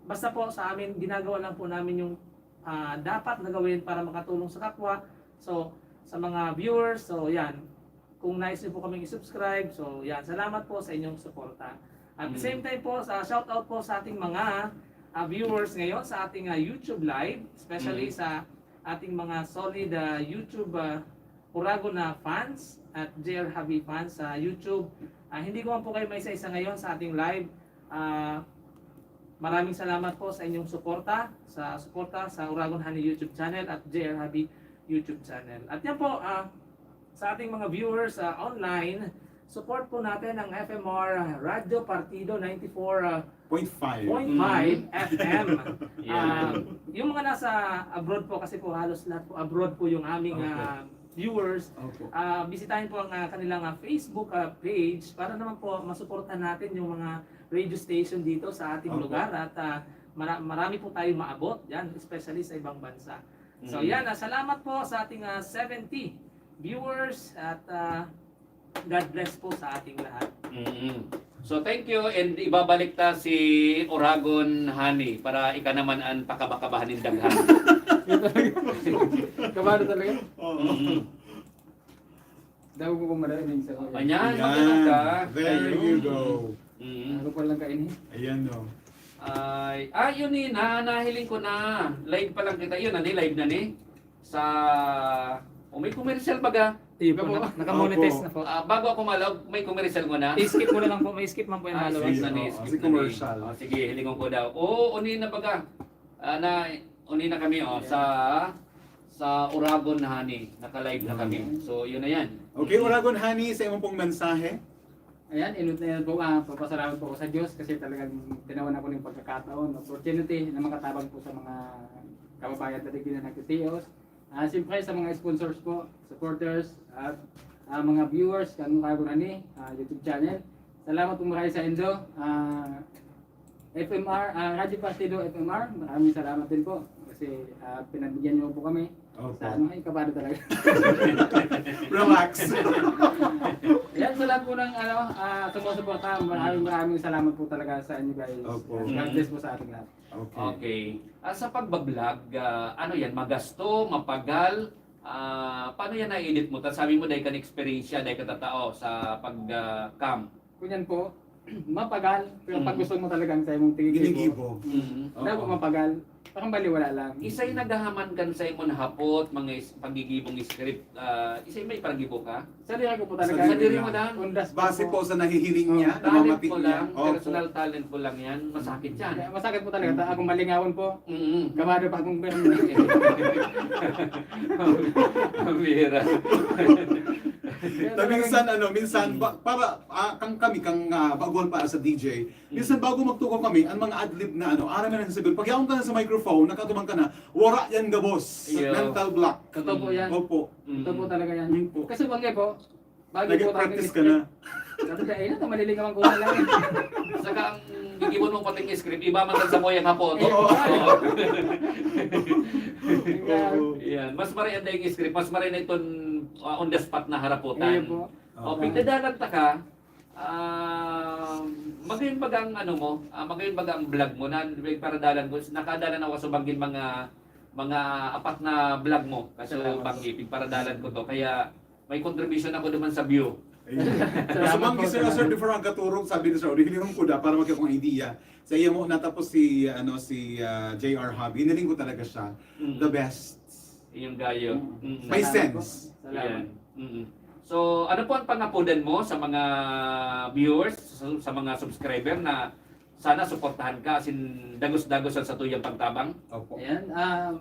basta po sa amin, ginagawa lang po namin yung ah, dapat na gawin para makatulong sa kapwa. So, sa mga viewers, so yan, kung nais niyo po kaming i-subscribe, so yan, salamat po sa inyong suporta. At the Mm. same time po, sa shout out po sa ating mga ah, viewers ngayon sa ating ah, YouTube live, especially Mm. sa ating mga solid ah, YouTube ah, Uragon na fans at J R Javi fans sa YouTube. Ah, hindi ko man po kayo maisa-isa ngayon sa ating live. Ah, maraming salamat po sa inyong suporta, sa suporta sa Uragon Honey YouTube channel at J R Javi YouTube channel. At yan po, ah, sa ating mga viewers ah, online, support po natin ang F M R Radyo Partido ninety-four ah, Point five. point five F M. Yan. Ah, yung mga nasa abroad po, kasi po halos lahat po abroad po yung aming Opo. ah, viewers, Opo. ah, bisitahin po ang ah, kanilang ah, Facebook ah, page para naman po masuportahan natin yung mga radio station dito sa ating Opo. lugar at ah, mara- marami po tayong maabot yan, especially sa ibang bansa. So Mm. yan, ah, salamat po sa ating ah, seventy viewers at ah, God bless po sa ating lahat. Mm. So thank you, and ibabalik ta si Uragon Honey para ika naman ang pakabakabahan nin daghan. Kabado talaga. Oo. Mm. Daw ko pong maririnig sa Ayan, Yan. maganda ka. There Ayun. You go. Mm. Ako pa lang kainin. Ayan, no. Ay, ah, yun eh, na, nahiling ko na. Live pa lang kita. Yun, ano, live na ni? Sa, o may commercial baga? Iyo po, Opo. na- nakamonetize na po. Ah, bago ako malog, may commercial ko na. I-skip mo na lang po, may skip man po yung Ah, lalo. skip na Sige, ni, oo. skip Kasi na ni. commercial. Oh, sige, hilingon ko daw. Oo, uni na baga. Ah, na, uni na kami, oh, sa, sa Uragon na Honey. Naka-live na kami. So, yun na yan. Okay, Uragon Honey, sa imong pong mensahe? Ayan, inot na yan po. Ah, papasalamat po ako sa Diyos kasi talagang tinawan ako ng pagkakataon, opportunity na makatabang po sa mga kababayan natin na nagtitios. Ah, siyempre sa mga sponsors po, supporters, at ah, mga viewers kan Uragon Honey ah, YouTube channel. Salamat po marami sa indo. Ah, F M R, ah, Radyo Partido F M R, maraming salamat din po kasi ah, pinagbigyan niyo po kami. Opo. Sa ano, ay, kabado talaga. Relax. Yan, sa lahat po ng ano, ah, sumusuporta, maraming maraming salamat po talaga sa inyo guys. Opo. God bless po sa ating lahat. Okay. Okay. Ah, sa pagbablog, ah, ano yan? Magasto? Mapagal? Ah, paano yan na-edit mo? Tapos sabi mo, dahil ka na-experience, dahil ka tatao sa pag-cam. Kunyan po, mapagal, pero pag Mm. gusto mo talagang sa imong tingin Ginigibo. Mm. Dapat Oo. mapagal. Parang baliwala lang. Isa'y naghahaman kan sa imong hapot, mga is- pagigibong script, ah, isa'y may paggibo ka? Sa diri ko po Sa talaga. Sa diri mo lang? Undas po Base po sa nahihiling Oh, niya, talent namamati mo niya. lang, Opo. personal talent mo lang yan, masakit yan. Kaya masakit po talaga. Ta akong malingawan po. Mm. Kabado pa akong permi. Pambira. Na minsan, ano, minsan, ba, para, ah, kang kami, kang ah, baguhan pa sa D J, minsan bago magtukaw kami, ang mga adlib na, ano, aram na sa sabihin, pag yaon ka na sa microphone, nakatubang ka na, wara yan gabos. Iyo. Mental block. Totoo po yan. Opo. Mm. Totoo po talaga yan. Yun po. Kasi bang po, bago po Nag-practice ka na. Sabi ka, eh, ito, malilingawan ko na lang. Saka ang gigibon mo pating script, iba man kan sa moyang hapot. Oo. Oo. Oo. Yan. Mas maray ang daing script, mas maray na iton ah, on the spot na harapotan. Ayun po. O, Okay. pigdadalan ta ka, ah, magayon baga ang ano mo, ah, magayon baga ang vlog mo na paradalan ko, nakadalan ako sa bangin mga mga apat na vlog mo. Kaso Salamat. Banggi, pigparadalan ko to. Kaya may contribution ako naman sa view. Ayun. Sa Salamat banggi po, sir, salamat. Sir, before ang katurog, sabi ni Sir, hilingon ko da para magkaroon ng idea. Sa iya mo natapos si ano si ah, J R Hub, hiniling ko talaga siya. Mm. The best. Yung gayo. Mm. Mm. May Salamat po. sense. Salamat. Yan. Mm. So, ano po ang pangapodan mo sa mga viewers, sa, sa mga subscriber na sana suportahan ka, asin dagos-dagos ang satuyang pagtabang? Opo. Ayan, ah,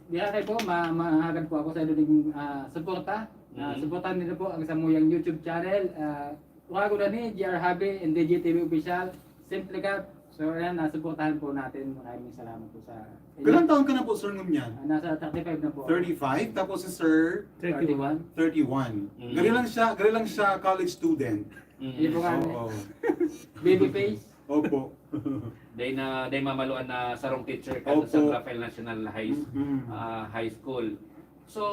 diya kayo po, ma mahagad po ako sa inyong ah, suporta. Ah, Mhm. Suportahan niyo po ang samuyang YouTube channel. Ah, Uragon Honey, J R Hubby, and D J T V Official. Simple Cut. So, ayan, ah, suportahan po natin. Maraming salamat po sa inyo. Ilang taon ka na po, Sir, ngunyan? Ah, nasa thirty-five na po. Thirty-five, tapos si Sir, Thirty-one. Thirty-one. Mm. Gari lang siya, gari lang siya college student. Mm. Hindi po nga. Oo. Baby face. Opo. Day na day mamaluan na sarong teacher ka Opo. sa San Rafael National High Mm. ah, High School. So,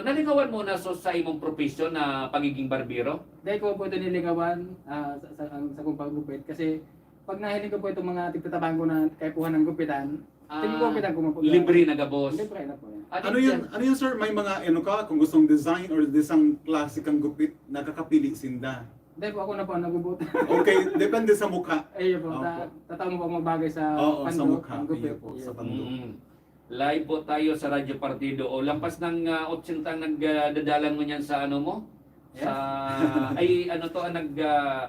nalingawan mo na so, sa imong profesyon na pagiging barbero? Dahil ko po ito nilingawan ah, sa, sa, ang, sa kong paggupit. Kasi pag nahiling ko po itong mga tigtatabang ko na kaipuhan ng gupitan, Ah, tiggupitan ko man po. Libre na gabos. Libre na po yan. At Ano yun, ano yun, sir? May mga, ano ka, kung gustong design or isang klase kang gupit, nakakapili sinda. Dahil po ako na po ang nagubutan. Okay, depende sa mukha. Ayun po, Opo. ta- tataon po ang magbagay sa Oo, sa pando, mukha. ang gupit. Iyo po, sa Yes. pando. Mm. Live po tayo sa Radyo Partido. O lampas ng ah, otsenta ang nagdadalan mo niyan sa ano mo? Yes. Sa ay ano to ang nag ah,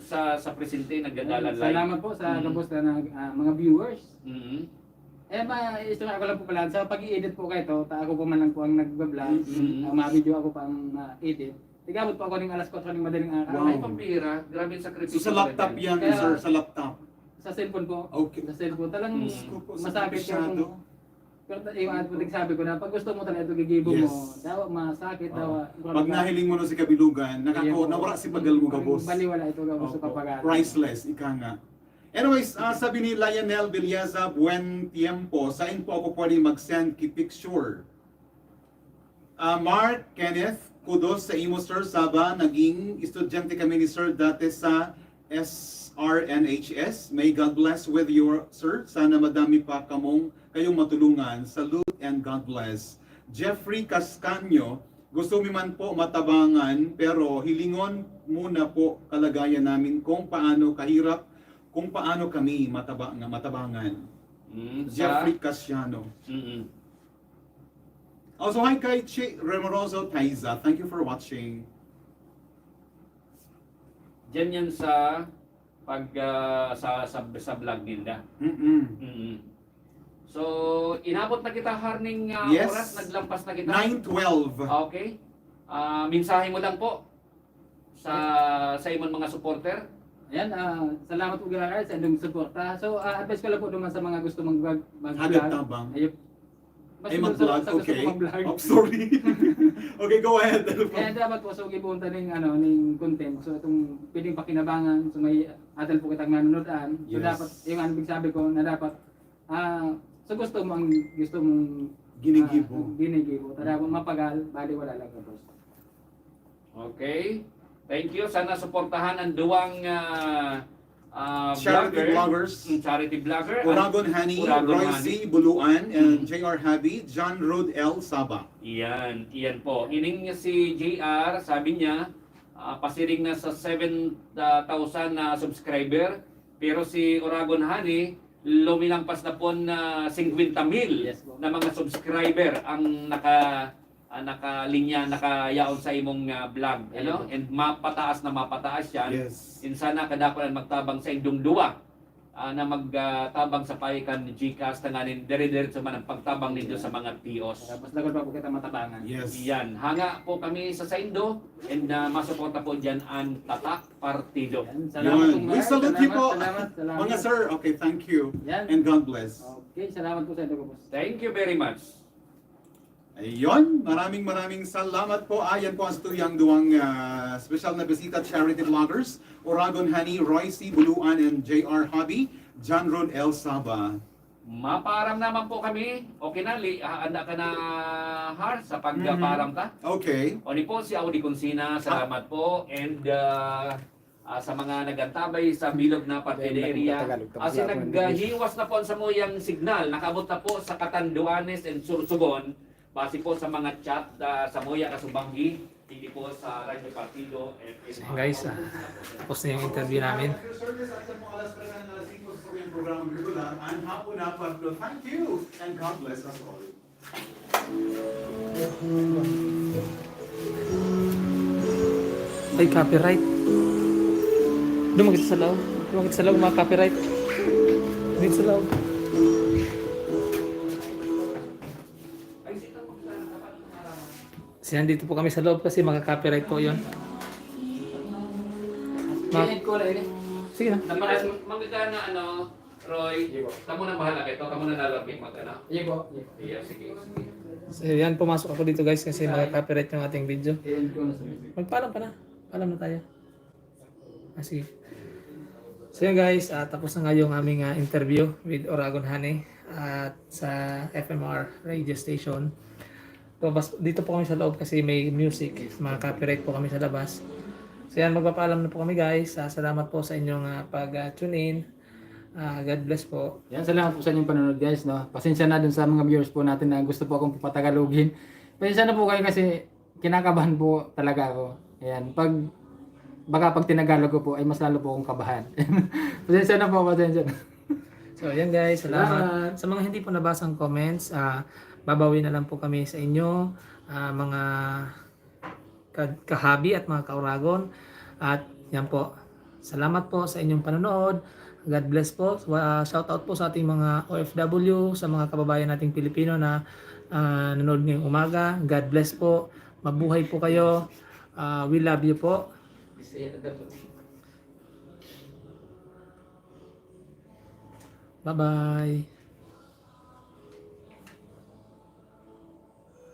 sa sa presente nagdadalan live. Salamat po sa Mm. gabos na nag, ah, mga viewers. Mm. Eh, ma-istorya ko lang po pala, sa pag-i-edit po kayo to, ta ako po man lang po ang nagbablog, Mm. ang mga video ako pa ang na-edit. Tigabot po ako ng alas kwatro ng madaling araw. Wow. Ay, pampira. Grabe yung sakripisyo. So sa laptop yan, Kaya- sir, sa laptop. Sa cellphone po. Okay. Sa cellphone. Talagang Mm. Diyos ko po, masakit sakripisyado. yung Pero ta- yung ano po, nagsabi ko na pag gusto mo talaga ito, gigibo Yes. mo. Dawa masakit, Oo. dawa. Pag nahiling mo na si Kabilugan, nakako, Ayun po. nawala si bagal mo gabos. Baliwala ito, gabos sa Opo. papagat. Priceless, ika nga. Anyways, ah, sabi ni Lionel Villeza, "Buen tiempo. Saan po ako pwede mag-send ki picture?" Ah, Mark Kenneth, kudos sa imo, Sir Saba. Naging estudyante kami ni Sir dati sa S R N H S. May God bless with you, Sir. Sana madami pa kamong, kayong matulungan. Salute and God bless. Jeffrey Cascaño, gusto mi man po matabangan, pero hilingon muna po kalagayan namin kung paano kahirap, kung paano kami mataba nga matabangan. Mm, sa- Jeffrey Casiano. Mm-mm. Also, hi kay Chi Remoroso Taiza. Thank you for watching. Diyan yan sa pag ah, sa, sa sa vlog ninda. Mm-mm. Mm. So, inabot na kita, Harning ah, Yes. Oras, naglampas na kita. Nine twelve. Okay. Ah, mensahe mo lang po sa sa imong mga supporter. Ayan, ah, salamat po, Garay, sa inyong suporta. So, ah, advice ko lang po naman sa mga gusto mag-vlog. mag Hagad tabang. Ayun. Ay, Mas mag-vlog? sa, sa gusto Okay. mag-vlog. Oh, sorry. Okay, go ahead. Ano pa? Kaya dapat po, so, gibuon ta ning, ano, ning content. So, itong pwedeng pakinabangan. So, may adal po kitang nanonood-an. So, Yes. dapat, yung ano, sabi ko, na dapat, ah, so gusto mo ang, gusto mong Ginigibo. ah, ginigibo. Tara, mapagal, bali wala lang tapos. Okay. Thank you. Sana suportahan ang duwang ah, ah, Charity vlogger. vloggers. Mm, charity vlogger. Uragon Honey, Uragon Roy Honey. C. Buluan, and Mm. J R Habi, John Rod L. Saba. Iyan, iyan po. Ining si J R, sabi niya, ah, pasiring na sa seven thousand na subscriber, pero si Oragon Honey, lumilampas na po na fifty mil Yes po. na mga subscriber ang naka ah, nakalinya, nakayaon sa imong ah, vlog, ano? Ayun. And mapataas na mapataas yan. Yes. And sana kadakul ang magtabang sa indong duwa ah, na magtabang sa payo kan GCash, tanganing dire-diretso man ang pagtabang nindo sa mga P Os. Tapos lagot pa po kita matabangan. Yes. Yan. Hanga po kami sa saindo and ah, masuporta po dyan ang Tatak Partido. Yan. Salamat Yun. po, We Mar. salute you Salamat, po. salamat, salamat. Mga sir, okay, thank you. Yan. And God bless. Okay, salamat po sa inyo, boss. Thank you very much. Ayun, maraming maraming salamat po. Ayan po ang tuyang duwang ah, special na bisita, charity vloggers, Oragon Honey, Roy C. Buluan, and J R Hobby, John Rod L. Saba. Mapaaram naman po kami. Okay na, li, ah, anda ka na, Har, sa pagpaaram ta? Okay. O ni po, si Audi Consina, salamat po. And uh, Ah, sa mga nagantabay sa bilog na Pantene area, Tagalog, tapos asin naghiwas na po ang samuyang signal, nakaabot na po sa Catanduanes and Sorsogon. Base po sa mga chat, ah, samuya kasubanggi, hindi po sa Radyo Partido, F M. So, guys, ah, tapos na yung interview namin. Service at sa mga alas tres hanggang alas singko sa sabayang programang regular, ang hapon na Pablo. Thank you and God bless us all. Ay, copyright. Doon makita sa loob. Doon makita sa loob, mga copyright. Dito sa loob. Kasi nandito po kami sa loob kasi mga copyright po yun. Ma- Pinag ko na ini. Sige na. Naparas magkano ano, Roy? Sige po. Kamo na bahala kay to, kamo na nalapit mag ano. Sige po. Sige po. Iya, sige, sige. So, yan, pumasok ako dito, guys, kasi mga copyright yung ating video. I-end ko na sa music. Magpaalam pa na. Paalam na tayo. Ah, sige. So, yun, guys, ah, tapos na nga yung aming, ah, interview with Oragon Honey at sa F M R radio station. So, bas-, dito po kami sa loob kasi may music, mga copyright po kami sa labas. So, yan, magpapaalam na po kami, guys. Ah, salamat po sa inyong, ah, pag, ah, tune in. Ah, God bless po. Yan, salamat po sa inyong panonood, guys, no? Pasensya na dun sa mga viewers po natin na gusto po akong papatagalogin. Pasensya na po kayo kasi kinakabahan po talaga ako. Ayan, pag, baka pag tinagalog ko po, ay mas lalo po akong kabahan. Pasensya na po, pasensya na. So, yan, guys, salamat. Salamat. Sa mga hindi po nabasang comments, ah, babawi na lang po kami sa inyo, ah, mga ka-, kahabi at mga kauragon. At yan po. Salamat po sa inyong panonood. God bless po. Wa-, shout out po sa ating mga O F W, sa mga kababayan nating Pilipino na, ah, nanonood ngayong umaga. God bless po. Mabuhay po kayo. Ah, we love you po. Bye-bye.